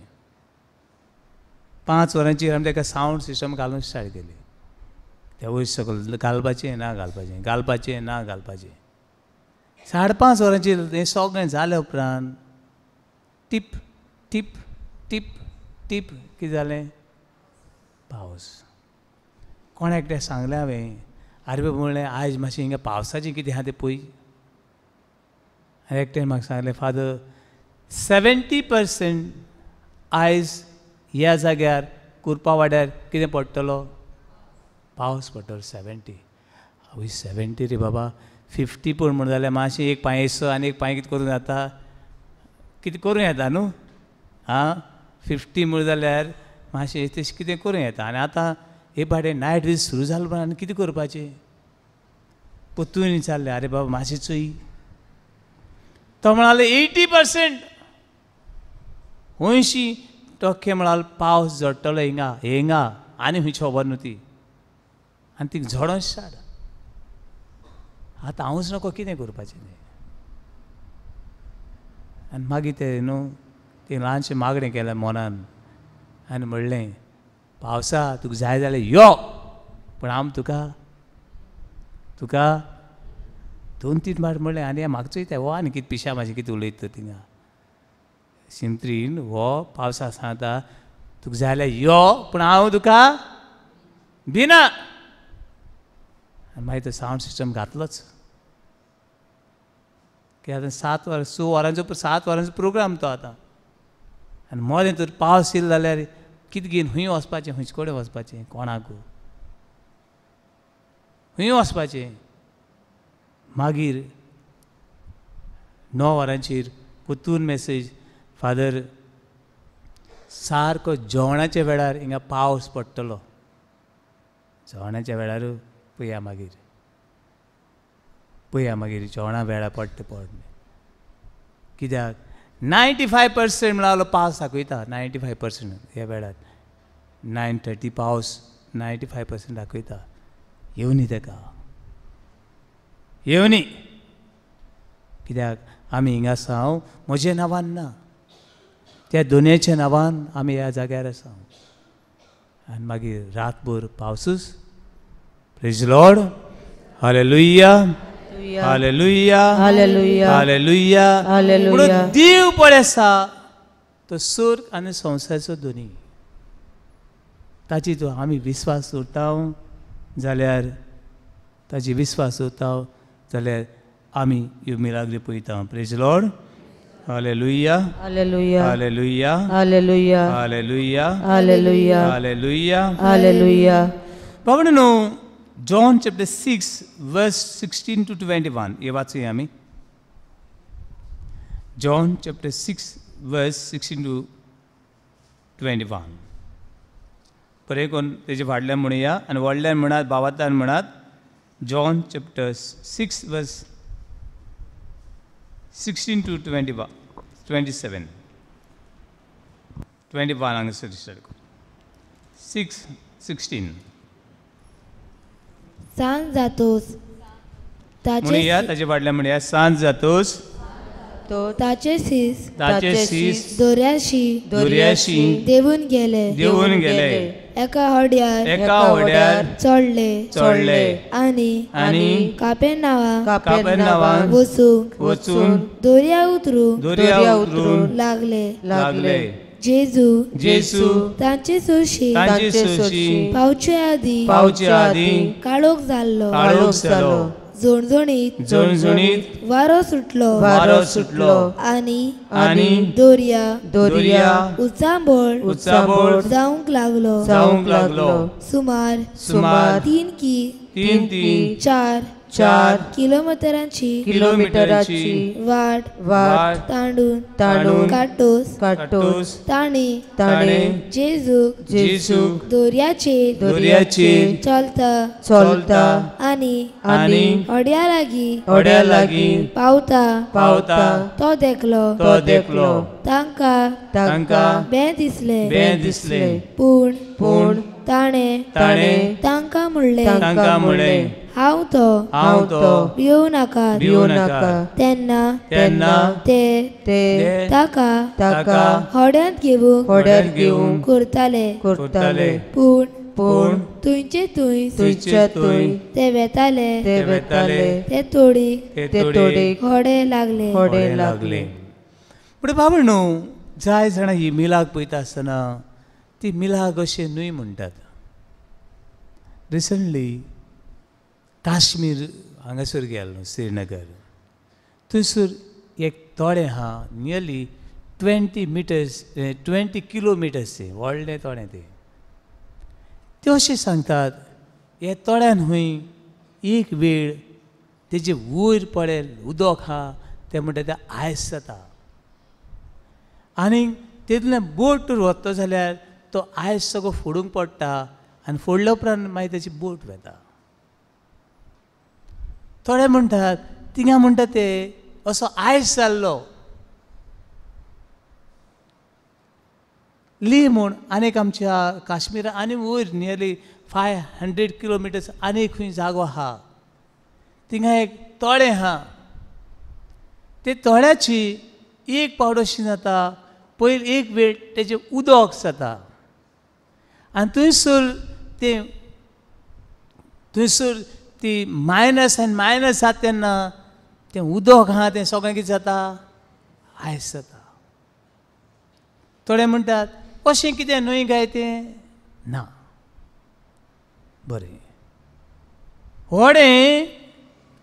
5 वरांचेर आमी ताका सावंड सिस्टम घालून स्टार्ट केली. ते वयर सकयल घालपाचें ना घालपाचें, घालपाचें ना घालपाचें. 5:30 वरांचेर हें सगळें जाल्या उपरांत टीप टीप टीप टीप कितें जालें, पावस. कोणा एकट्याक सांगलें हांवें, आरे बाबा म्हणलें आयज मातशें हिंगा पावसाचें कितें आहा तें पळय. आनी एकट्यान म्हाका सांगलें, फादर 70% आयज ह्या जाग्यार कुरपा वाड्यार कितें पडटलो, पावस पडटलो. 70. आवय 70 रे बाबा, 50 पूण म्हण जाल्यार मातशें एक पांय येसो आनी एक पांय कितें करूं जाता, कितें करूं येता न्हू. आं 50 म्हण जाल्यार मातशें तशें कितें करूं येता. आनी आतां हे पाटे नायट दीस सुरू जालो म्हण आनी कितें करपाचें, परतून विचारलें, आरे बाबा मातशें चोय. तो म्हणालो 80%, 80% म्हणालो पावस झडटलो हिंगा हिंगा, आनी खंयची खबर न्हू ती. आनी ती झडोन स्टार्ट. आतां हांवूच नको कितें करपाचें तें. आनी मागीर तें न्हू तें ल्हानशें मागणें केलें मनान आनी म्हणलें, पावसा तुका जाय जाल्यार यो, पूण आम तुका तुका 2-3 फावट म्हणलें. आनी म्हाका चोयता हो आनी कितें पिशा म्हाजें कितें उलयता थिंगा शिमत्रीन, हो पावसा सांगता तुका जाय जाल्यार यो, पूण हांव तुका भिना. आनी मागीर तो सावंड सिस्टम घातलोच. की आतां 7 वरां 6 वरांचो 7 वरांचो प्रोग्राम तो आतां. आनी मदें तर पावस येयलो जाल्यार कितें घेवन खंय वचपाचें, खंयचे कडेन वचपाचें, कोणाक खंय वचपाचें. मागीर 9 वरांचेर परतून मॅसेज, फादर सारको जेवणाच्या वेळार हिंगा पावस पडटलो, जेवणाच्या वेळार पळया मागीर, पळया मागीर जेवणा वेळार पडटा पड. कित्याक 95% म्हळ्यार पावस दाखयता, 95% ह्या वेळार 9:30 पावस 95% दाखयता. येवनी तेका, येवनी. कित्याक आमी हिंगा आसा, हांव म्हज्या नांवान ना, त्या दोनयच्या नांवान आमी ह्या जाग्यार आसा. आनी मागीर रातभर पावसूच. Praise Lord. Hallelujah, hallelujah, hallelujah, hallelujah. म्हणून देव पळय आसा तो स्वर्ग आनी संवसाराचो दोनी, ताची तो आमी विस्वास दवरता जाल्यार, ताची विस्वास दवरता जाल्यार आमी ह्यो मिलाग्री पळयता. Praise Lord. Hallelujah, hallelujah, hallelujah, hallelujah, hallelujah, hallelujah, hallelujah, hallelujah. बाबा न्हू, John chapter 6 verse 16 to 21 हे वाचूया आमी. John chapter 6 verse 16 to 21. बरें कोण तेजे फाटल्यान म्हणुया आनी व्हडल्यान म्हणात, बाबातान म्हणात. John chapter 6 verse 16 to 21, 27, 21 हांगासर स्टार्ट कर. 6 16. सांज जातोस म्हणया, ताजे फाटल्यान म्हणया. सांज जातोस ताचे शीस, ताचे शीस दोऱ्याशी, दोऱ्याशी देवून गेले, देवून गेले. एका होड्यार, एका होड्यार चडले, चडले. आनी आनी कापेरनांवाक, कापेरनांवाक वचूंक, वचून दोऱ्या उतरूंक, दोऱ्या उतरून लागले, लागले. जेजू, जेजू तांचे सोशी, तांचे सोशी पावचे आदी, पावचे आदी काळोख जाल्लो, काळोख जालो. झणझणीत, झणझणीत वारो सुटलो, वारो सुटलो. आनी आनी दोरया, दोरया उचांबळ, उचांबळ जावंक लागलो, जावंक लागलो. सुमार, सुमार 3 की 3 3 4 4 किलोमिटरांची, किलोमिटरांची वाट, वाट तांडून, तांडून काटोस, काटोस ताणे, ताणे जेजूक, जेजूक दोऱ्याचेर, दोऱ्याचेर चलता, चलता आनी आनी होड्या लागीं, होड्या लागीं पावता, पावता तो देखलो, तो देखलो. तांकां, तांकां बें दिसलें, बें दिसलें. पूण, पूण ताणे, ताणे तांकां म्हणलें, तांकां म्हणलें, हांव तो, हांव तो, भियोव नाकात, भियोव नाकात. तेन्ना, तेन्ना ते, ते ताका, ताका होड्यांत घेवंक, होड्यांत घेवंक करताले, करताले. पूण, पूण थंयचे थंय, थंयचे थंय ते वेताले, ते वेताले. ते तोडीक, ते तोडीक होडे लागले, होडे लागले. पूण बाबा न्हू, जाय जाणां ही मिलाग पळयता आसतना ती मिलाग अशें न्हय म्हणटात. रिसंटली काश्मीर हांगासर गेलो, श्रीनगर, थंयसर एक तोडें आहा, नियरली 20 मिटर्स, 20 किलोमिटर्स तें व्हडलें तोडें तें. ते अशें सांगतात, हे तोड्यान खंय एक वेळ तेजे वयर पळय उदक आहा, तें म्हणटा तें आयस जाता आनी तितलें बोट वता जाल्यार तो आयस सगळो फोडूंक पडटा आनी फोडल्या उपरांत मागीर तेची बोट वेता. थोडे म्हणटात तिंगा म्हणटा ते असो आयस जाल्लो ली म्हूण आनीक आमच्या काश्मीरा आनी वयर नियरली 500 किलोमिटर्स आनी खंय जागो आहा, थिंगा एक तळें आहा. ते तळ्याची एक पावट अशी जाता, पयलीं एक वेळ तेजें उदक जाता आनी थंयसर तें थंयसर ती मायनस आनी मायनस जाता तेन्ना तें उदक आहा तें सगळें कितें जाता, आयस जाता. थोडे म्हणटात अशें कितें न्हय काय तें ना. बरें, व्हडें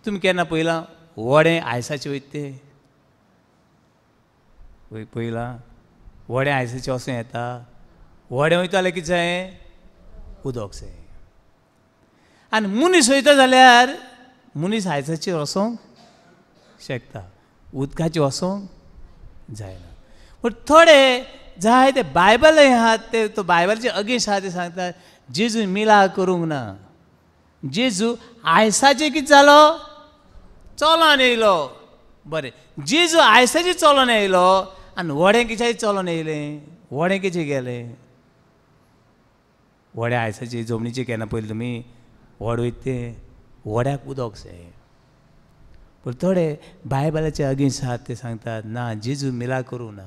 तुमी केन्ना पळयलां? व्हडें आयसाचें वयता तें पळयलां? व्हडें आयसाचें वचूं येता? व्हडें वयता जाल्यार कितें जाय? उदक जाय. आनी मनीस वयता जाल्यार मनीस आयसाचेर वचोंक शकता, उदकाचेर वचोंक जायना. पूण थोडे जाय ते बायबल आहात ते तो बायबलाचे अगेन्स्ट आहा ते सांगतात जेजू मिला करूंक ना, जेजू आयसाचेर कितें जालो, चलोन येयलो. बरें, जेजू आयसाचेर चलोन येयलो आनी व्हडें कित्याचेर चलोन येयलें? व्हडें कितें गेलें? व्हड्या आयसाची जमनीची केन्ना पयलीं तुमी व्हड वयता तें व्हड्याक उदक जाय. पूण थोडे बायबलाचे अगेन्स्ट आहात ते सांगतात ना जेजू मिलाग्र करूं ना.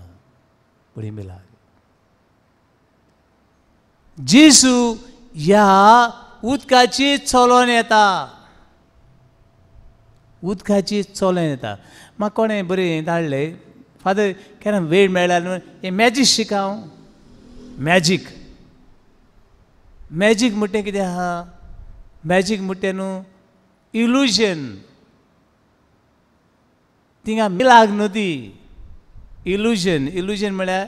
पूण ही मिलाग्र जेजू ह्या उदकाची चलोन येता, उदकाची चलोन येता. म्हाका कोणें बरें धाडलें फादर केन्ना वेळ मेळ्ळ्यार न्हू हें मॅजीक शिक हांव. मॅजीक मॅजीक म्हणटें कितें आहा? मॅजीक म्हणटें न्हू इल्युजन. थिंगा मिलाग्र न्हू ती, इल्युजन. इल्युजन म्हळ्यार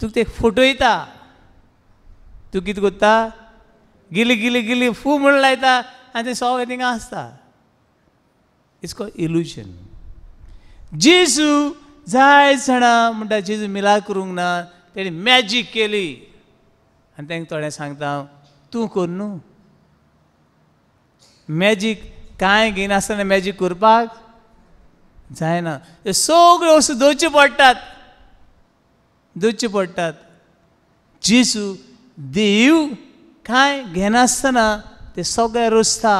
तुका ते फोटो येता, तूं कितें करता गिली गिली गिली फू म्हूण लायता आनी तें सगळें थिंगा आसता. It's called illusion. जेजू जाय जाणां म्हणटा जेजू मिलाग्र करूंक ना, तेणी मॅजीक केली. आनी तांकां थोडें सांगता तूं कर न्हू मॅजीक. कांय घेयनासतना मॅजीक करपाक जायना. त्यो सगळ्यो वस्तू दवरच्यो पडटात, दवरच्यो पडटात. जेजू देव कांय घेनासतना ते सगळे रचता.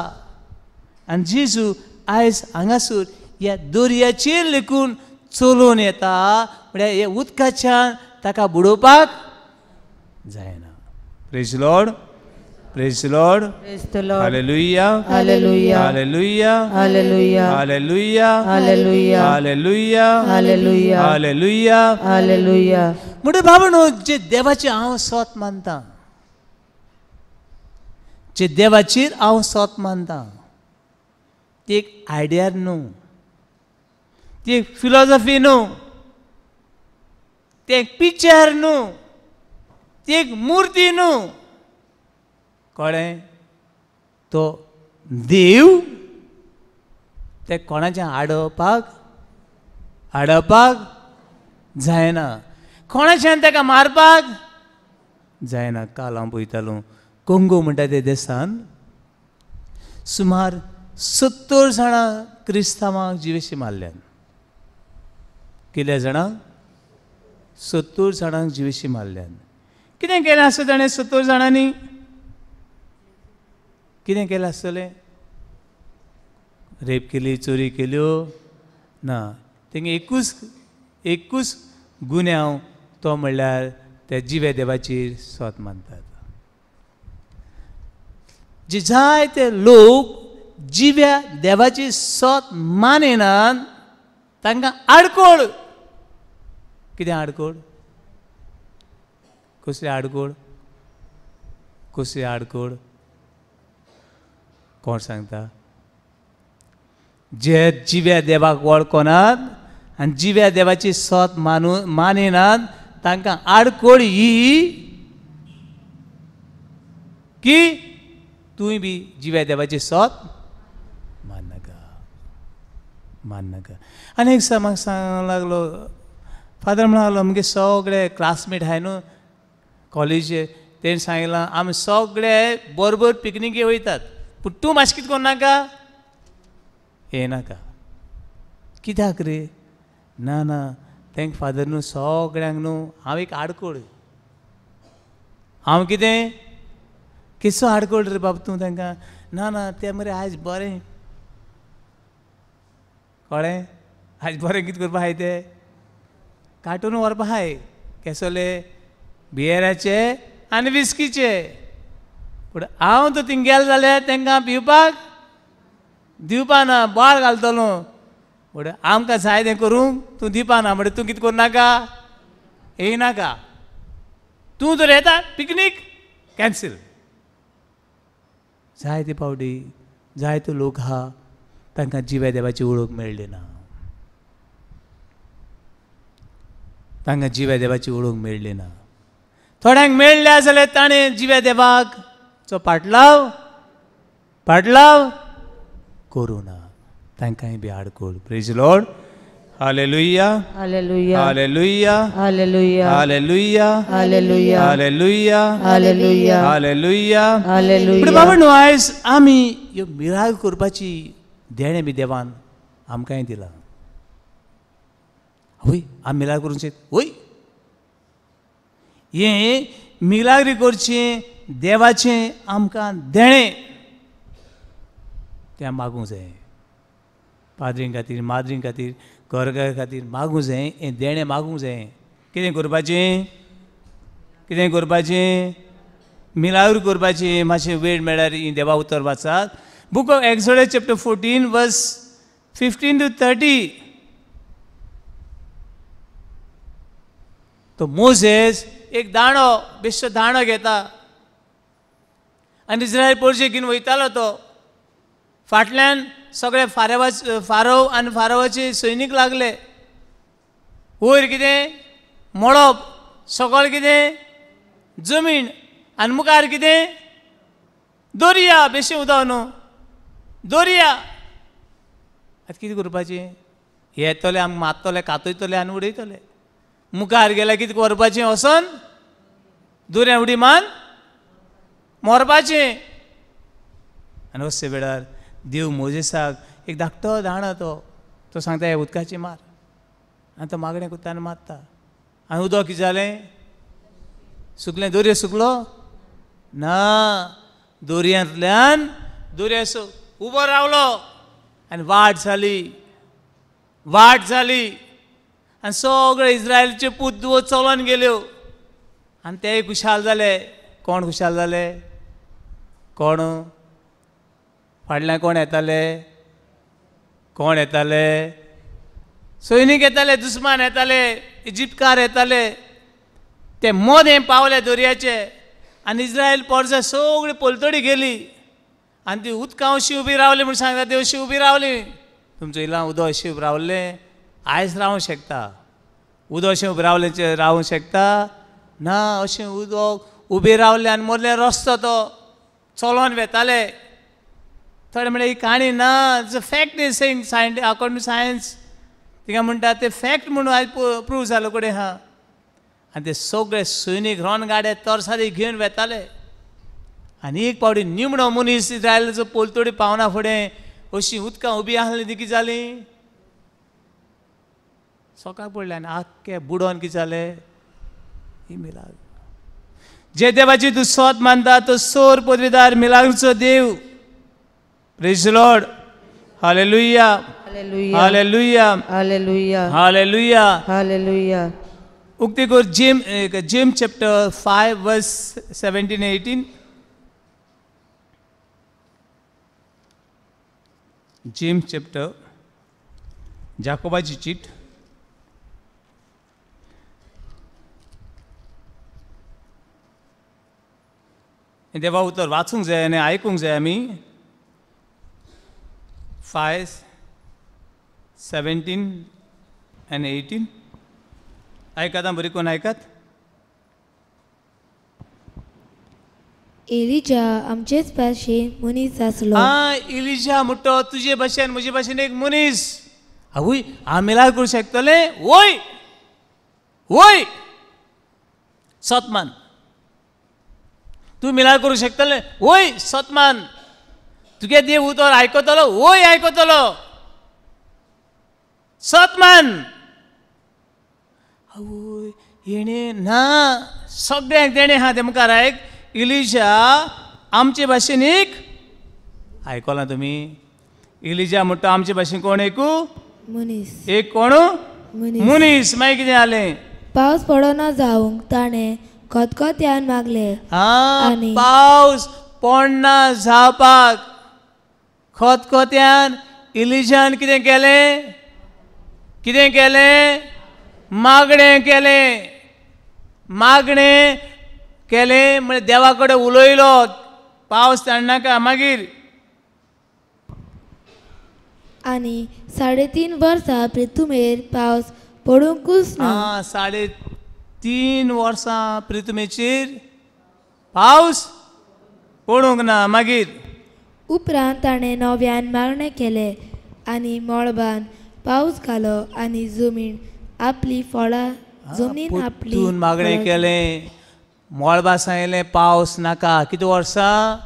आनी जेजू आयज हांगासर ह्या दर्याचेर लेखून चलोवन येता म्हळ्यार ह्या उदकाच्यान ताका बुडोवपाक जायना. Praise Lord, praise Lord, hallelujah, hallelujah, hallelujah, hallelujah, hallelujah, hallelujah, hallelujah, hallelujah, hallelujah. म्हणटा बाबा जे देवाचेर हांव सोत मानता, जे देवाचेर हांव सोत मानता, ती एक आयडिया न्हू, ती एक फिलॉसॉफी न्हू, ती एक पिक्चर न्हू, ती एक मुर्ती न्हू. कळ्ळें? तो देव ते कोणाच्या आडोवपाक आडोवपाक जायना, कोणाच्यान ताका मारपाक जायना. काल हांव पळयतालो कोंगो म्हणटा ते देसान सुमार 70 जाणां क्रिस्तांवांक जिवेशी मारल्यान. कितल्या जाणांक? 70 जाणांक जिवेशी मारल्यान. कितें केलें आसतलें ताणें 70 जाणांनी? कितें केलें आसतलें? रेप केली, चोरी केल्यो ना. तेंगे एकूच एकूच गुन्यांव तो म्हणल्यार ते जिव्या देवाचेर सोत मानतात. जे जायते लोक जिव्या देवाची सोत मानिनात तांकां आडकोळ. कितें आडकोळ? कसली आडकोळ? कसली आडकोळ? कोण सांगता? जे जिव्या देवाक वळखनात आनी जिव्या देवाची सोत मानिनात तांकां आडकोळ ही की तूंय बी जिव्या देवाची सोत माननाका, माननाका. आनी एक दिसा म्हाका सांगूंक लागलो फादर, म्हणूंक लागलो म्हगे सगळे क्लासमेट आहाय न्हू कॉलेज, तेणें सांगलां आमी सगळे बरोबर पिकनिके वयतात, पूण तूं मातशें कितें करनाका, येनाका. कित्याक रे? ना ना तेंक फादर न्हू सगळ्यांक न्हू हांव एक आडकोळ. हांव कितें किसो आडकोळ रे बाब तूं तांकां? ना ना तें मरे आयज बरें कळ्ळें, आयज बरें कितें करपा आहाय तें काटून व्हरपा आहाय केसोले बियराचे आनी विस्कीचे. पूण हांव तर थिंग गेलो जाल्यार तांकां पिवपाक दिवपा ना, बाळ घालतलो. म्हणटा आमकां जाय तें करूंक तूं दिवपा ना, म्हणटा तूं कितें करनाका, येयनाका, तूं तर येता पिकनीक कॅन्सील. जायते फावटी जायते लोक आहा तांकां जिव्या देवाची वळख मेळ्ळी ना, तांकां जिव्या देवाची वळख मेळ्ळी ना. थोड्यांक मेळ्ळ्या जाल्यार ताणें जिव्या देवाक चो पाटलाव पाटलाव करूं ना, तांकांय बी आडकोळ. Praise Lord, hallelujah, hallelujah, hallelujah, hallelujah, hallelujah, hallelujah, hallelujah, hallelujah, hallelujah, hallelujah. पूण बाबा न्हू आयज आमी ह्यो मिराग करपाची देणें बी देवान आमकांय दिलां. हय, आमी मिलाग्र करूंक शकता? हय, हें मिलाग्री करचें देवाचें आमकां देणें, तें मागूंक जाय. पाद्रीं खातीर, माद्रीं खातीर, घरघर खातीर मागूंक जाय, हें देणें मागूंक जाय. कितें करपाचें? कितें करपाचें? मिलाग्र करपाचें. मातशें वेळ मेळ्ळ्यार ही देवा उतर वाचात. Book of Exodus chapter 14 verse 15 to 30. तो मोजेस एक दांडो, बेश्टो दांडो घेता आनी इस्रायल पोरशे घेवन वयतालो. तो फाटल्यान सगळे फारव आनी फारवाचे सैनीक लागले. वयर कितें मळब, सगळें कितें जमीन, आनी मुखार कितें दर्या, बेश्टें उदक न्हू, दर्या. आतां कितें करपाचें? येतले आमकां मारतले, कातयतले आनी उडयतले. मुखार गेल्यार कितें करपाचें? वचोन दर्या उडी मान मरपाचें. आनी असल्या वेळार देव मोजेसाक एक धाकटो दांडो, तो सांगता हे उदकाची मार, आनी तो मागणें करता आनी मारता. आनी उदक कितें जालें? सुकलें. दर्या सुकलो ना, दर्यांतल्यान दर्या उबो रावलो आनी वाट जाली, वाट जाली. आनी सगळे इस्रायलचे पूत धुवो चलोन गेल्यो आनी तेय खुशाल जाले. कोण खुशाल जाले? कोण फाटल्यान कोण येताले? कोण येताले? सैनीक येताले, दुस्मान येताले, इजिप्तकार येताले. ते मदें पावले दर्याचे आनी इस्रायल पोरसां सगळी पलतडी गेली आनी ती उदकां अशी उबी रावली म्हूण सांगता, ती अशी उबी रावली. तुमचो इल्लां उदक अशी उबी रावलें, आयज रावंक शकता? उदक अशें उबें रावलें रावंक शकता ना. अशें उदक उबें रावलें आनी मदले रस्तो तो चलोन वेताले. थोडे म्हणल्यार ही काणी ना, it's a fact is saying science according to science. तिका म्हणटा ते फॅक्ट म्हणून आयज प्रूव जालो कडेन आहा. आनी ते सगळे सैनीक रणगाडे तरसादी घेवन वेताले. आनी एक पावटी निमणो मनीस इस्रायलाचो पलतडी पावना फुडें अशीं उदकां उबी आसलीं ती कितें जालीं? सकाळ पडलें आनी आख्खे बुडोन कितें जालें? ही मिलाग्र. जे देवाची तूं सोद मानता तो सोर पदवीदार मिलाग्रचो देव. Praise Lord. Hallelujah, hallelujah, hallelujah, hallelujah, hallelujah. उक्ती कर James chapter 5 verse 17 18. James chapter, जाकोबाची चीट, देवा उतर वाचूंक जाय आनी आयकूंक जाय आमी. 5 17 आनी 18 आयकात आं, बरी कोण आयकात. एलिजा आमचेच भाशेन मनीस आसलो. आं, एलिजा म्हणटो तुजे भाशेन म्हजे भाशेन एक मनीस. आवय, हांव मिलाग्र करूं शकतलें? वय वय, सतमान. तूं मिलाग्र करूं शकतलें? वय, सतमान. तुगे देव उतर आयकतलो? वय आयकतलो, सतमान. आवय, हेणें ना सगळ्यांक तेणें आहा तें मुखार आयक. इलिजा आमचे भाशेन एक, आयकलां तुमी? इलिजा म्हणटा आमचे भाशेन कोण? एकू मनीस. एक कोण? मनीस. मागीर कितें जालें? पावस पडना जावंक ताणें खतखत्यान मागलें. आं, पावस पडना जावपाक खतखत्यान इलिजान कितें केलें? कितें केलें? मागणें केलें. मागणें केलें म्हळ्यार देवा कडेन उलयलो, पावस धाडनाका. मागीर आनी 3.5 वर्सां प्रिथुमेर पावस पडूंकूच ना. आं, 3.5 वर्सां प्रिथुमेचेर पावस पडूंक ना. मागीर उपरांत ताणें नव्यान मागणें केलें आनी मळबान पावस घालो आनी जमीन आपली फळां जमनीन आपली मागणें केलें, मळबा सांगलें पावस नाका. कितें वर्सां?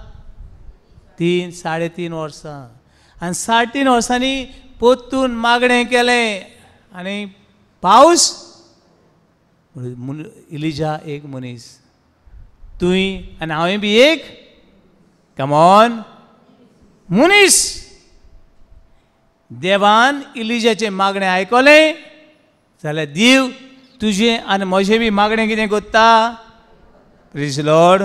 3 3.5 वर्सां. आनी 3.5 वर्सांनी परतून मागणें केलें आनी पावस. इलिजा एक मनीस, तुवें आनी हांवें बी एक कमॉन मनीस. देवान इलिजाचें मागणें आयकलें जाल्यार देव तुजें आनी म्हजें बी मागणें कितें करता? Praise Lord.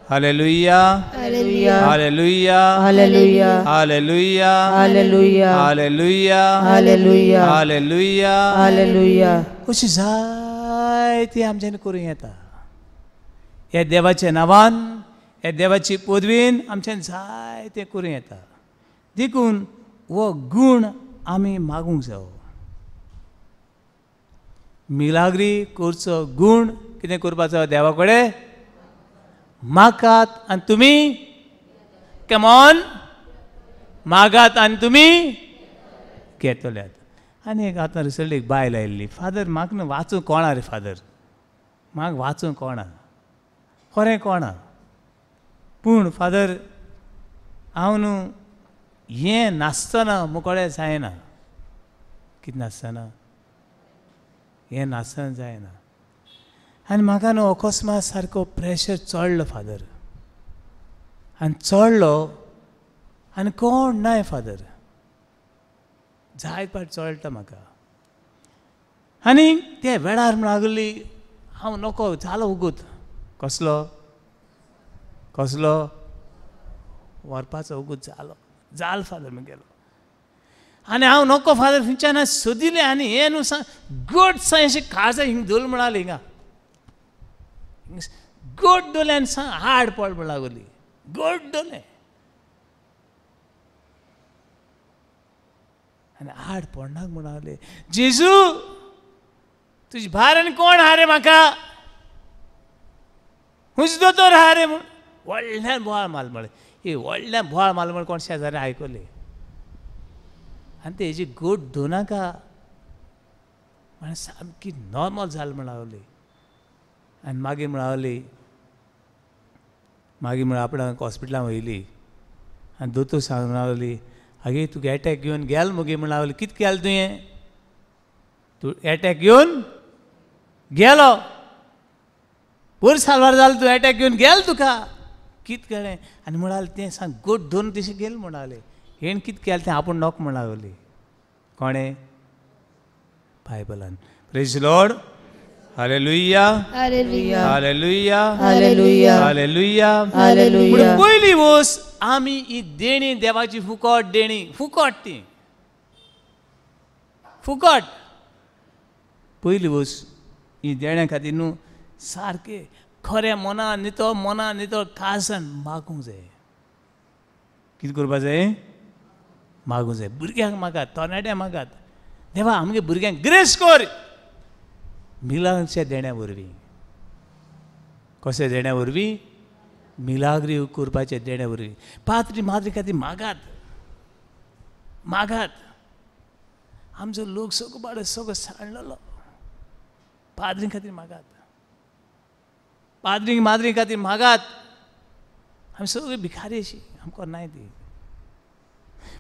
Hallelujah, hallelujah, hallelujah, hallelujah, hallelujah, hallelujah, hallelujah, hallelujah, hallelujah. अशी जायती आमच्यांनी करूं येता. ह्या देवाच्या नांवान, ह्या देवाची पदवीन आमच्यान जायतें करूं येता. देखून हो गूण आमी मागूंक जावो. मिलाग्री करचो गूण कितें करपाचो? देवा कडेन मागात आनी तुमी कमॉन मागात आनी तुमी घेतल्यात. आनी एक आतां रिसंटली एक बायल आयिल्ली, फादर म्हाका न्हू वाचूंक कोणा रे फादर, म्हाका वाचूंक कोणा, खरें कोणा, पूण फादर हांव न्हू हें नासतना मुकोळे जायना. कितें नासतना? हें नासतना जायना. आनी म्हाका न्हू अकस्मात सारको प्रेशर चडलो फादर, आनी चडलो आनी कोण नाय फादर, जायत पाट चडटा म्हाका. आनी ते वेळार म्हण लागली हांव नको जालो उगत. कसलो कसलो व्हरपाचो उगत जालो जाल फादर गेलो. आनी हांव नको फादर खंयच्यान सोदिलें आनी हें न्हू सांग गोड सां अशें काळजा हिंग धोल म्हणाली, हिंगा गोड डोले आनी सांग हाड पड म्हण लागली गोड डोले आनी हाड पडनाक म्हणाले जेजू तुजी भार आनी कोण हा रे म्हाका, हुंच दोतोर हा रे म्हूण व्हडल्यान बोवाळ माल म्हळें. ही व्हडल्यान बोवाळ माल म्हण कोण शेजारी आयकले आनी ते हेजी गोड धुनाका म्हळ्यार सामकी नॉर्मल जाल म्हण लागली. आनी मागीर म्हणाली, मागीर म्हळ्यार आपणाक हॉस्पिटलान व्हयली आनी दोतोर सांगून लागली, आगे तुका एटॅक घेवन गेल मगे म्हण लागली. कितें केलें तुवें? तूं एटॅक घेवन गेलो, पयर सालवार जालो, तूं एटॅक घेवन गेल, तुका कितें केलें? आनी म्हणाले तें सांग गोड धरून तशें गेल म्हणाले. हेण कितें केलें तें आपूण नोक म्हण लागली. कोणें? बायबलान. Praise Lord. Hallelujah, hallelujah, hallelujah, hallelujah, hallelujah, hallelujah. पयली वोस आमी ही देणी देवाची फुकट देणी, फुकट ती फुकट. पयली वोस ही देण्या खातीर न्हू सारकें खरें मना नितो मना नितो खासान मागूंक जाय. कितें करपा जाय? मागूंक जाय. भुरग्यांक मागात, तरणाट्यांक मागात, देवा आमगे भुरग्यांक ग्रेस कर मिलाग्रीच्या देण्या वरवीं. कशें देण्या वरवीं? मिलाग्री करपाच्या देण्या वरवीं. पात्री माद्री खातीर मागात, मागात. आमचो लोक सगळो बाडो सगळो सांडलेलो. पाद्री खातीर मागात, पाद्री माद्री खातीर मागात. आमी सगळी भिकारी अशी आमकां नाय ती.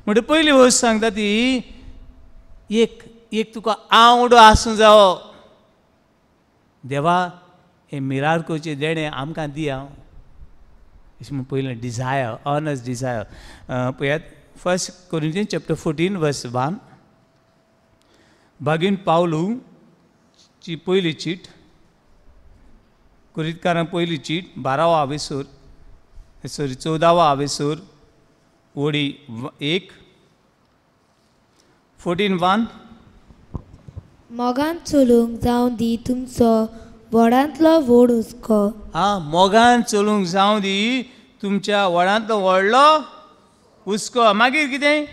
म्हणटा पयली वस्त सांगता ती एक एक तुका आवडो आसूं जावो, देवा हें मिरारकोचें देणें आमकां दी हांव अशें म्हूण पयलें डिजायर, अर्नस्ट डिजायर. पळयात 1 Corinthians chapter 14 verse 1. बागीन पावलूची पयली चीट, कोरिंतकारां पयली चीट, 12वो आवेसूर, सॉरी 14वो आवेसूर, ओडी 1, 14:1. मोगान चलूंक जावं दी तुमचो व्हडांतलो व्हड हुस्को. आं, मोगान चलूंक जावं दी तुमच्या व्हडांतलो व्हडलो हुस्को. मागीर कितें?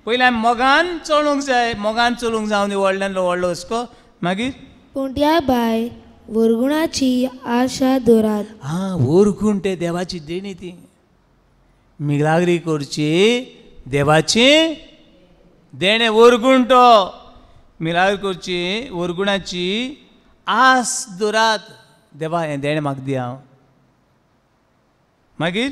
पयलीं आमी मोगान चलूंक जाय, मोगान चलूंक जावं दी व्हडल्यांतलो व्हडलो हुस्को. मागीर पूण त्या भायर वरगुणाची आशा दवरात. आं, वरगुण ते देवाची देणी ती. मिलाग्री करची देवाची देणें वरगुण तो. मिलाग्री करची वरगुणाची आस दवरात, देवा हें देणें म्हाका दी हांव. मागीर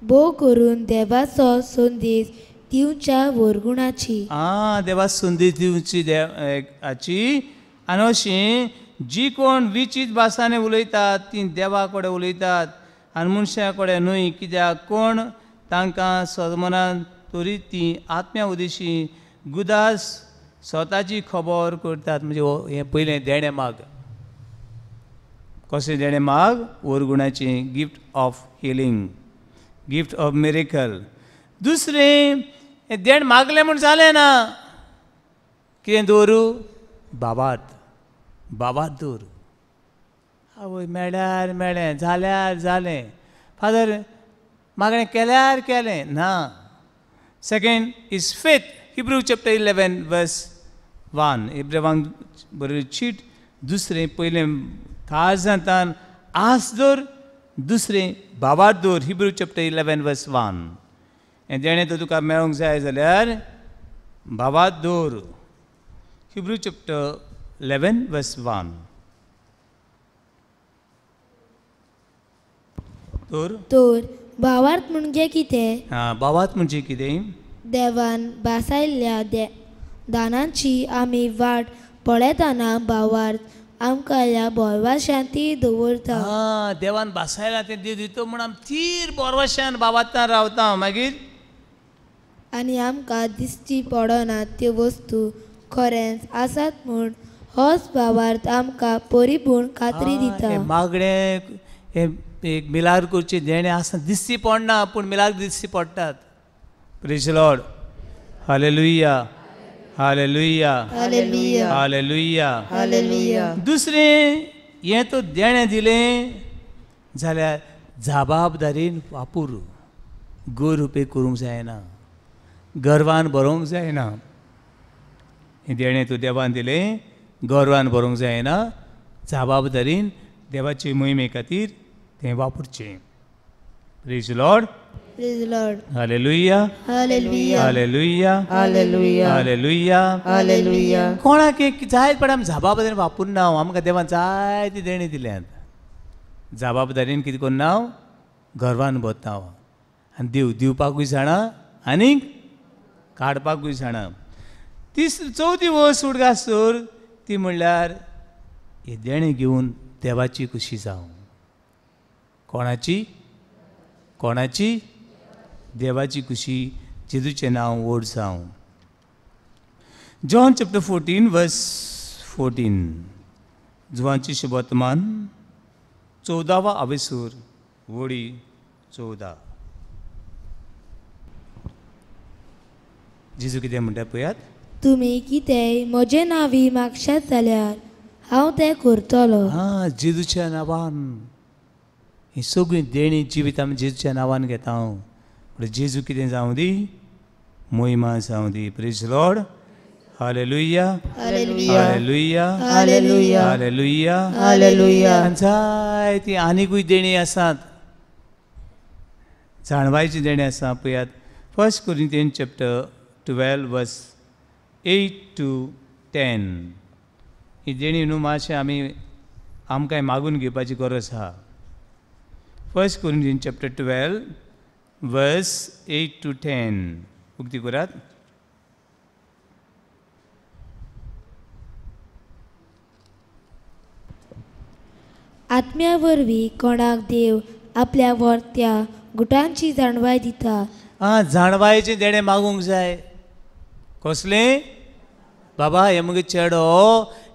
भोव करून देवाचो संदेश दिवच्या वरगुणाची. आं, देवा संदेश दिवची देवाची. आनी अशी जी कोण विचीत भासांनी उलयतात ती देवा कडेन उलयतात आनी मनशा कडेन न्हय, कित्याक कोण तांकां सदमनान तरी ती आत्म्या उदेशी गुदास स्वताची खबर करतात. म्हणजे हें पयलें देणें माग. कसलें देणें माग? वरगुणाचें, gift of healing, gift of miracle. दुसरें, हें देणें मागलें म्हूण जालें ना, कितें दवरू? बाबात, बाबात दवर. आवय मेळ्यार मेळ्ळें, जाल्यार जालें, फादर मागणें केल्यार केलें ना. Second is faith. Hebrew chapter 11 verse 1. इब्रावांक बरयल्ली चीट, दुसरें पयलें काळजांतान आस दवर, दुसरें बाबात दवर. हिब्रू चॅप्टर 11 वर्स 1. हें देणें तर तुका मेळोंक जाय जाल्यार बाबात दवर. Hebrew chapter 11 verse 1. तर भावार्थ म्हणजे कितें? हां, भावार्थ म्हणजे कितें? देवान भासायल्ल्या दानांची आमी वाट पळयतना भावार्थ आमकां ह्या भरवशांत दवरता. हां, देवान भासायला तें देव दितो म्हूण आमी थीर भरवशान भावार्थान रावता. मागीर आनी आमकां दिसची पडना त्यो वस्तू खरेंच आसात म्हूण होच भावार्थ आमकां परिपूर्ण खात्री दिता. मागणें हें एक मिलाग्र करचें देणें आसना, दिसची पडना पूण मिलाग्र दिसची पडटात. Praise Lord. Hallelujah, hallelujah, hallelujah, hallelujah, hallelujah. दुसरें, हें तो देणें दिलें जाल्यार जबाबदारीन वापर. गैरउपेग करूंक जायना, गर्वान बरोवंक जायना. हें देणें तूं देवान दिलें, गर्वान बरोवंक जायना, जबाबदारीन देवाचे मोहिमे खातीर तें वापरचें. Praise Lord. Praise Lord. Hallelujah, hallelujah, hallelujah, hallelujah, hallelujah, hallelujah. कोणाक जायत पण आमी जबाबदारीन वापरना. आमकां देवान जायती देणी दिल्यात, जबाबदारीन कितें करना? गर्वान भरता. आनी देव दिवपाकूय जाणा आनीक काडपाकूय जाणा. तिसरी चवथी वस्त उडगास तर ती म्हणल्यार हें देणें घेवन देवाची खुशी जावं. कोणाची? कोणाची? देवाची खुशी. जेजूचें नांव व्हड जावं. जॉन चॅप्टर 14 वर्स 14. जुवांची शुभवर्तमान 14वा आवेसूर वडी 14. जेजू कितें म्हणटा पळयात. तुमी कितेंय म्हजे नांवी मागशात जाल्यार हांव तें करतलो. हां, जेजूच्या नांवान ही सगळीं देणी जिवीत आमी जेजूच्या नांवान घेता. पूण जेजू कितें जावं दी? मोहिमा जावं दी. Praise Lord. Hallelujah, hallelujah, hallelujah, hallelujah, hallelujah. आनी जायतीं आनिकूय देणी आसात, जाणवायची देणी आसा. पळयात 1 Corinthians chapter 12 verse 8 to 10. ही देणी न्हू मातशें आमी आमकां मागून घेवपाची गरज आसा. 1 Corinthians chapter 12 verse 8 to 10. उक्ती करात. आत्म्या वरवीं कोणाक देव आपल्या व्हरत्या गुटांची जाणवाय दिता. आं, जाणवायचें देणें मागूंक जाय. कसलें? बाबा हे मुगे चेडो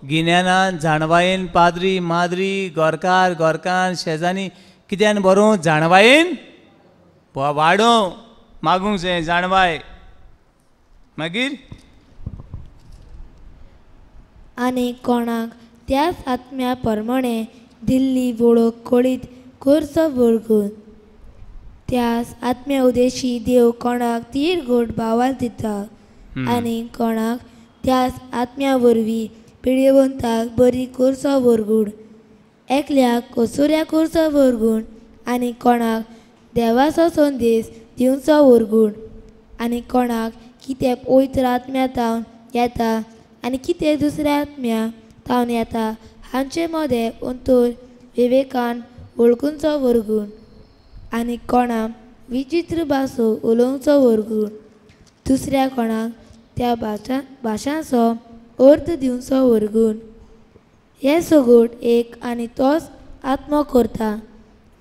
गिन्यानान जाणवायेन पाद्री माद्री घरकार घरकान शेजानी कित्यान बरोवं? जाणवायेन वाडोवं मागूंक जाय जाणवाय. मागीर आनी कोणाक त्याच आत्म्या प्रमाणे दिल्ली वळख कळीत करचो वळखून त्याच आत्म्या उदेशी देव कोणाक तीर गोड भावार दिता आनी कोणाक त्याच आत्म्या वरवीं पिळेवंताक बरी करचो वरगूण, एकल्याक कसुऱ्या करचो वरगूण आनी कोणाक देवाचो संदेश दिवचो वरगूण आनी कोणाक कितें पवित्र आत्म्या तावन येता आनी कितें दुसऱ्या आत्म्या तावन येता हांचे मदें अंतर विवेकान वळखुचो वरगूण आनी कोणाक विचित्र भासो उलोवचो वरगूण, दुसऱ्या कोणाक त्या भाशांचो अर्थ दिवचो वरगूण. हें सगूट एक आनी तोच आत्मो करता,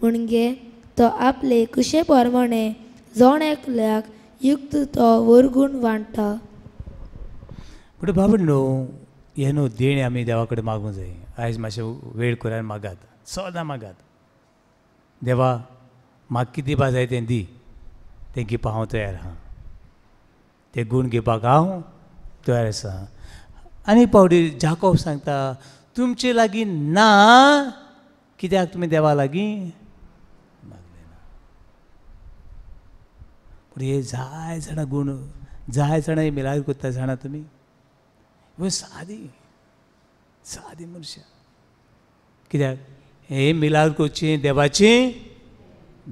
म्हणजे तो आपले कुशे प्रमाणे जण एकल्याक युक्त तो वरगूण वांट्टा. पूण बाबा न्हू हें न्हू देणें आमी देवा कडेन मागूंक जाय. आयज मातशें वेळ करून मागात, सदां मागात, देवा म्हाका कितें दिवपा जाय तें दी, तें घेवपाक हांव तयार आहा, ते गूण घेवपाक हांव तयार आसा. आनी एक फावटी जाकोब सांगता तुमचे लागीं ना कित्याक तुमी देवा लागीं मागलें ना. पूण हे जाय जाणां गूण, जाय जाणां मिलाग्र करता जाणा तुमी. सादी सादी मनशां, कित्याक हे मिलाग्र करचें देवाचें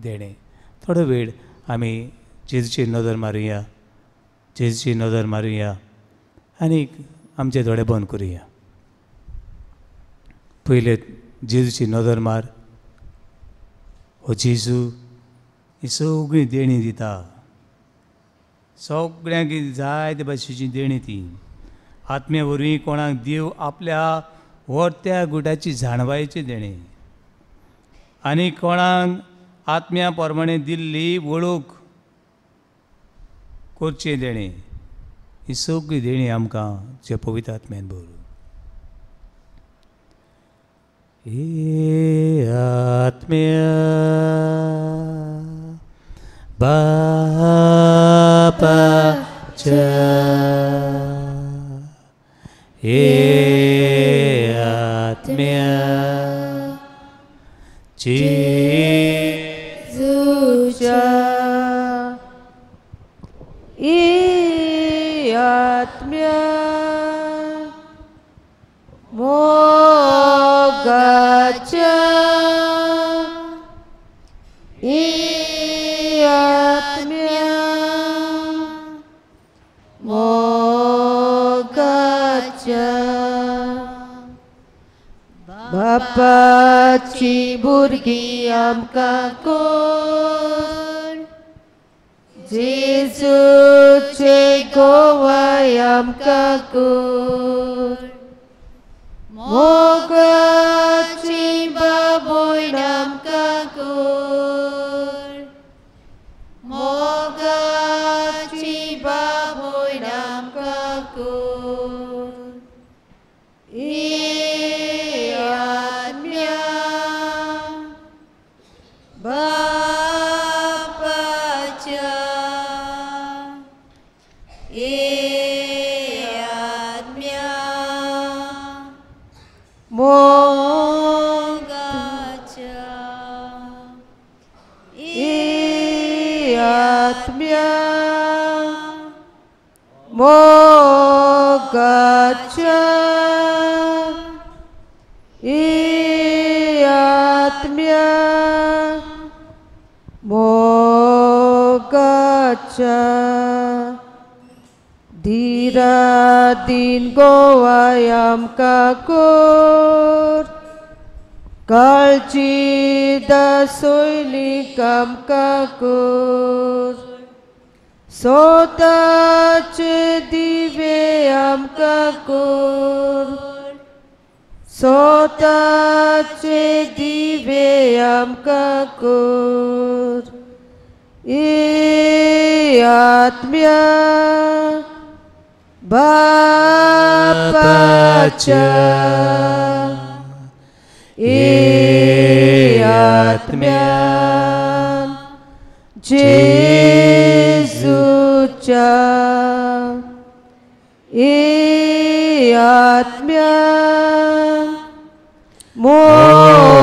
देणें. थोडो वेळ आमी जेजूचेर नदर मारुया, जेजूची नदर मारुया आनी आमचे दोळे बंद करुया. पयले जेजूची नदर मार. हो जेजू ही सगळीं देणीं दिता, सगळ्यांक जाय ते भाशेची देणीं. ती आत्म्या वरवीं कोणाक देव आपल्या व्हडत्या गुटाची जाणवायची देणें, आनी कोणाक आत्म्या प्रमाणे दिल्ली वळख करचें देणें. ही सगळी देणीं आमकां जे पवित्र आत्म्यान भरून. हे आत्म्या बापाच्या, हे आत्म्या जेजूच्या, हे आत्म्या मोगाच्या, हे आत्म्या मोगाच्या, बापाची भुरगीं आमकां कोण, जेजूचे गोवाय आमकां कोण, मोगाची बाबोय आमकां कोण, मोगाची बाबोय आमकां कोण. हे आत्म्या बापाच्या, हे आत्म्या मोगाच्या, हे आत्म्या मोगाच्या, हे आत्म्या मोगाच्या, धीरा दीन गोवाय आमकां कोर, काळजी दासोयली आमकां कोर, सोताचे दिवे आमकां कोर, सोताचे दिवे आमकां कोर. हे आत्म्या बापाच्या, हे आत्म्या जेजूच्या, हे आत्म्या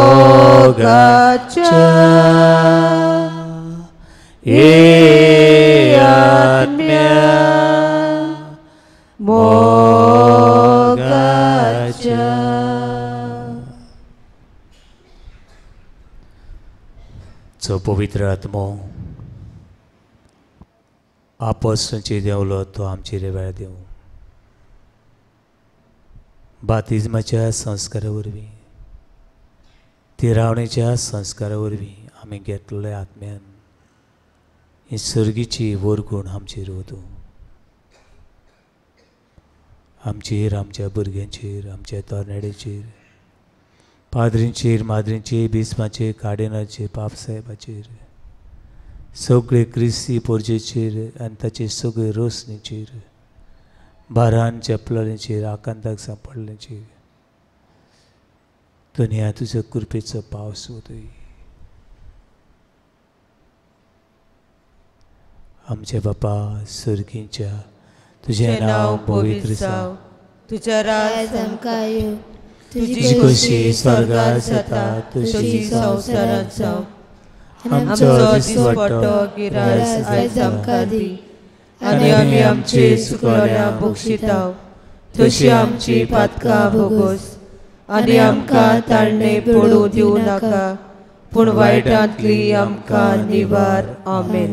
मोगाच्या, हे आत्म्या मोगाच्या. जो पवित्र आत्मो आपसचे देंवलो तो आमचेर वेळ देवूं. बातिज्माच्या संस्कारा वरवीं, तिरावणेच्या संस्कारा वरवीं आमी घेतलेल्या आत्म्यान ही सर्गीची वरगूण आमचेर वतूं. आमचेर, आमच्या भुरग्यांचेर, आमच्या तरणाट्यांचेर, पाद्रींचेर, माद्रींचेर, बिस्पाचेर, कार्डिनालचेर, पापसाहेबाचेर, सगळे क्रिस्ती पोरजेचेर आनी ताचे सगळे रोसणीचेर, भारान चेपलोलेचेर, आकांताक सांपडल्याचेर दुनिया तुजो कृपेचो पावस वतय. आमचे बापा सर्गीच्या, तुजें नांव पवित्र जावं, तुजें राज आमकां येवं, तुजी खोशी स्वर्गार जाता तशी संवसारांत जावं. आमचो दिसपट्टो गिरास आयज आमकां दी आनी आमी आमचे चुकलोल्या बक्षिताव तशी आमची पातकां भोगोस आनी आमकां ताळणे पडूं दिवं नाका, पूण वायटांतली आमकां निवार. आमेन.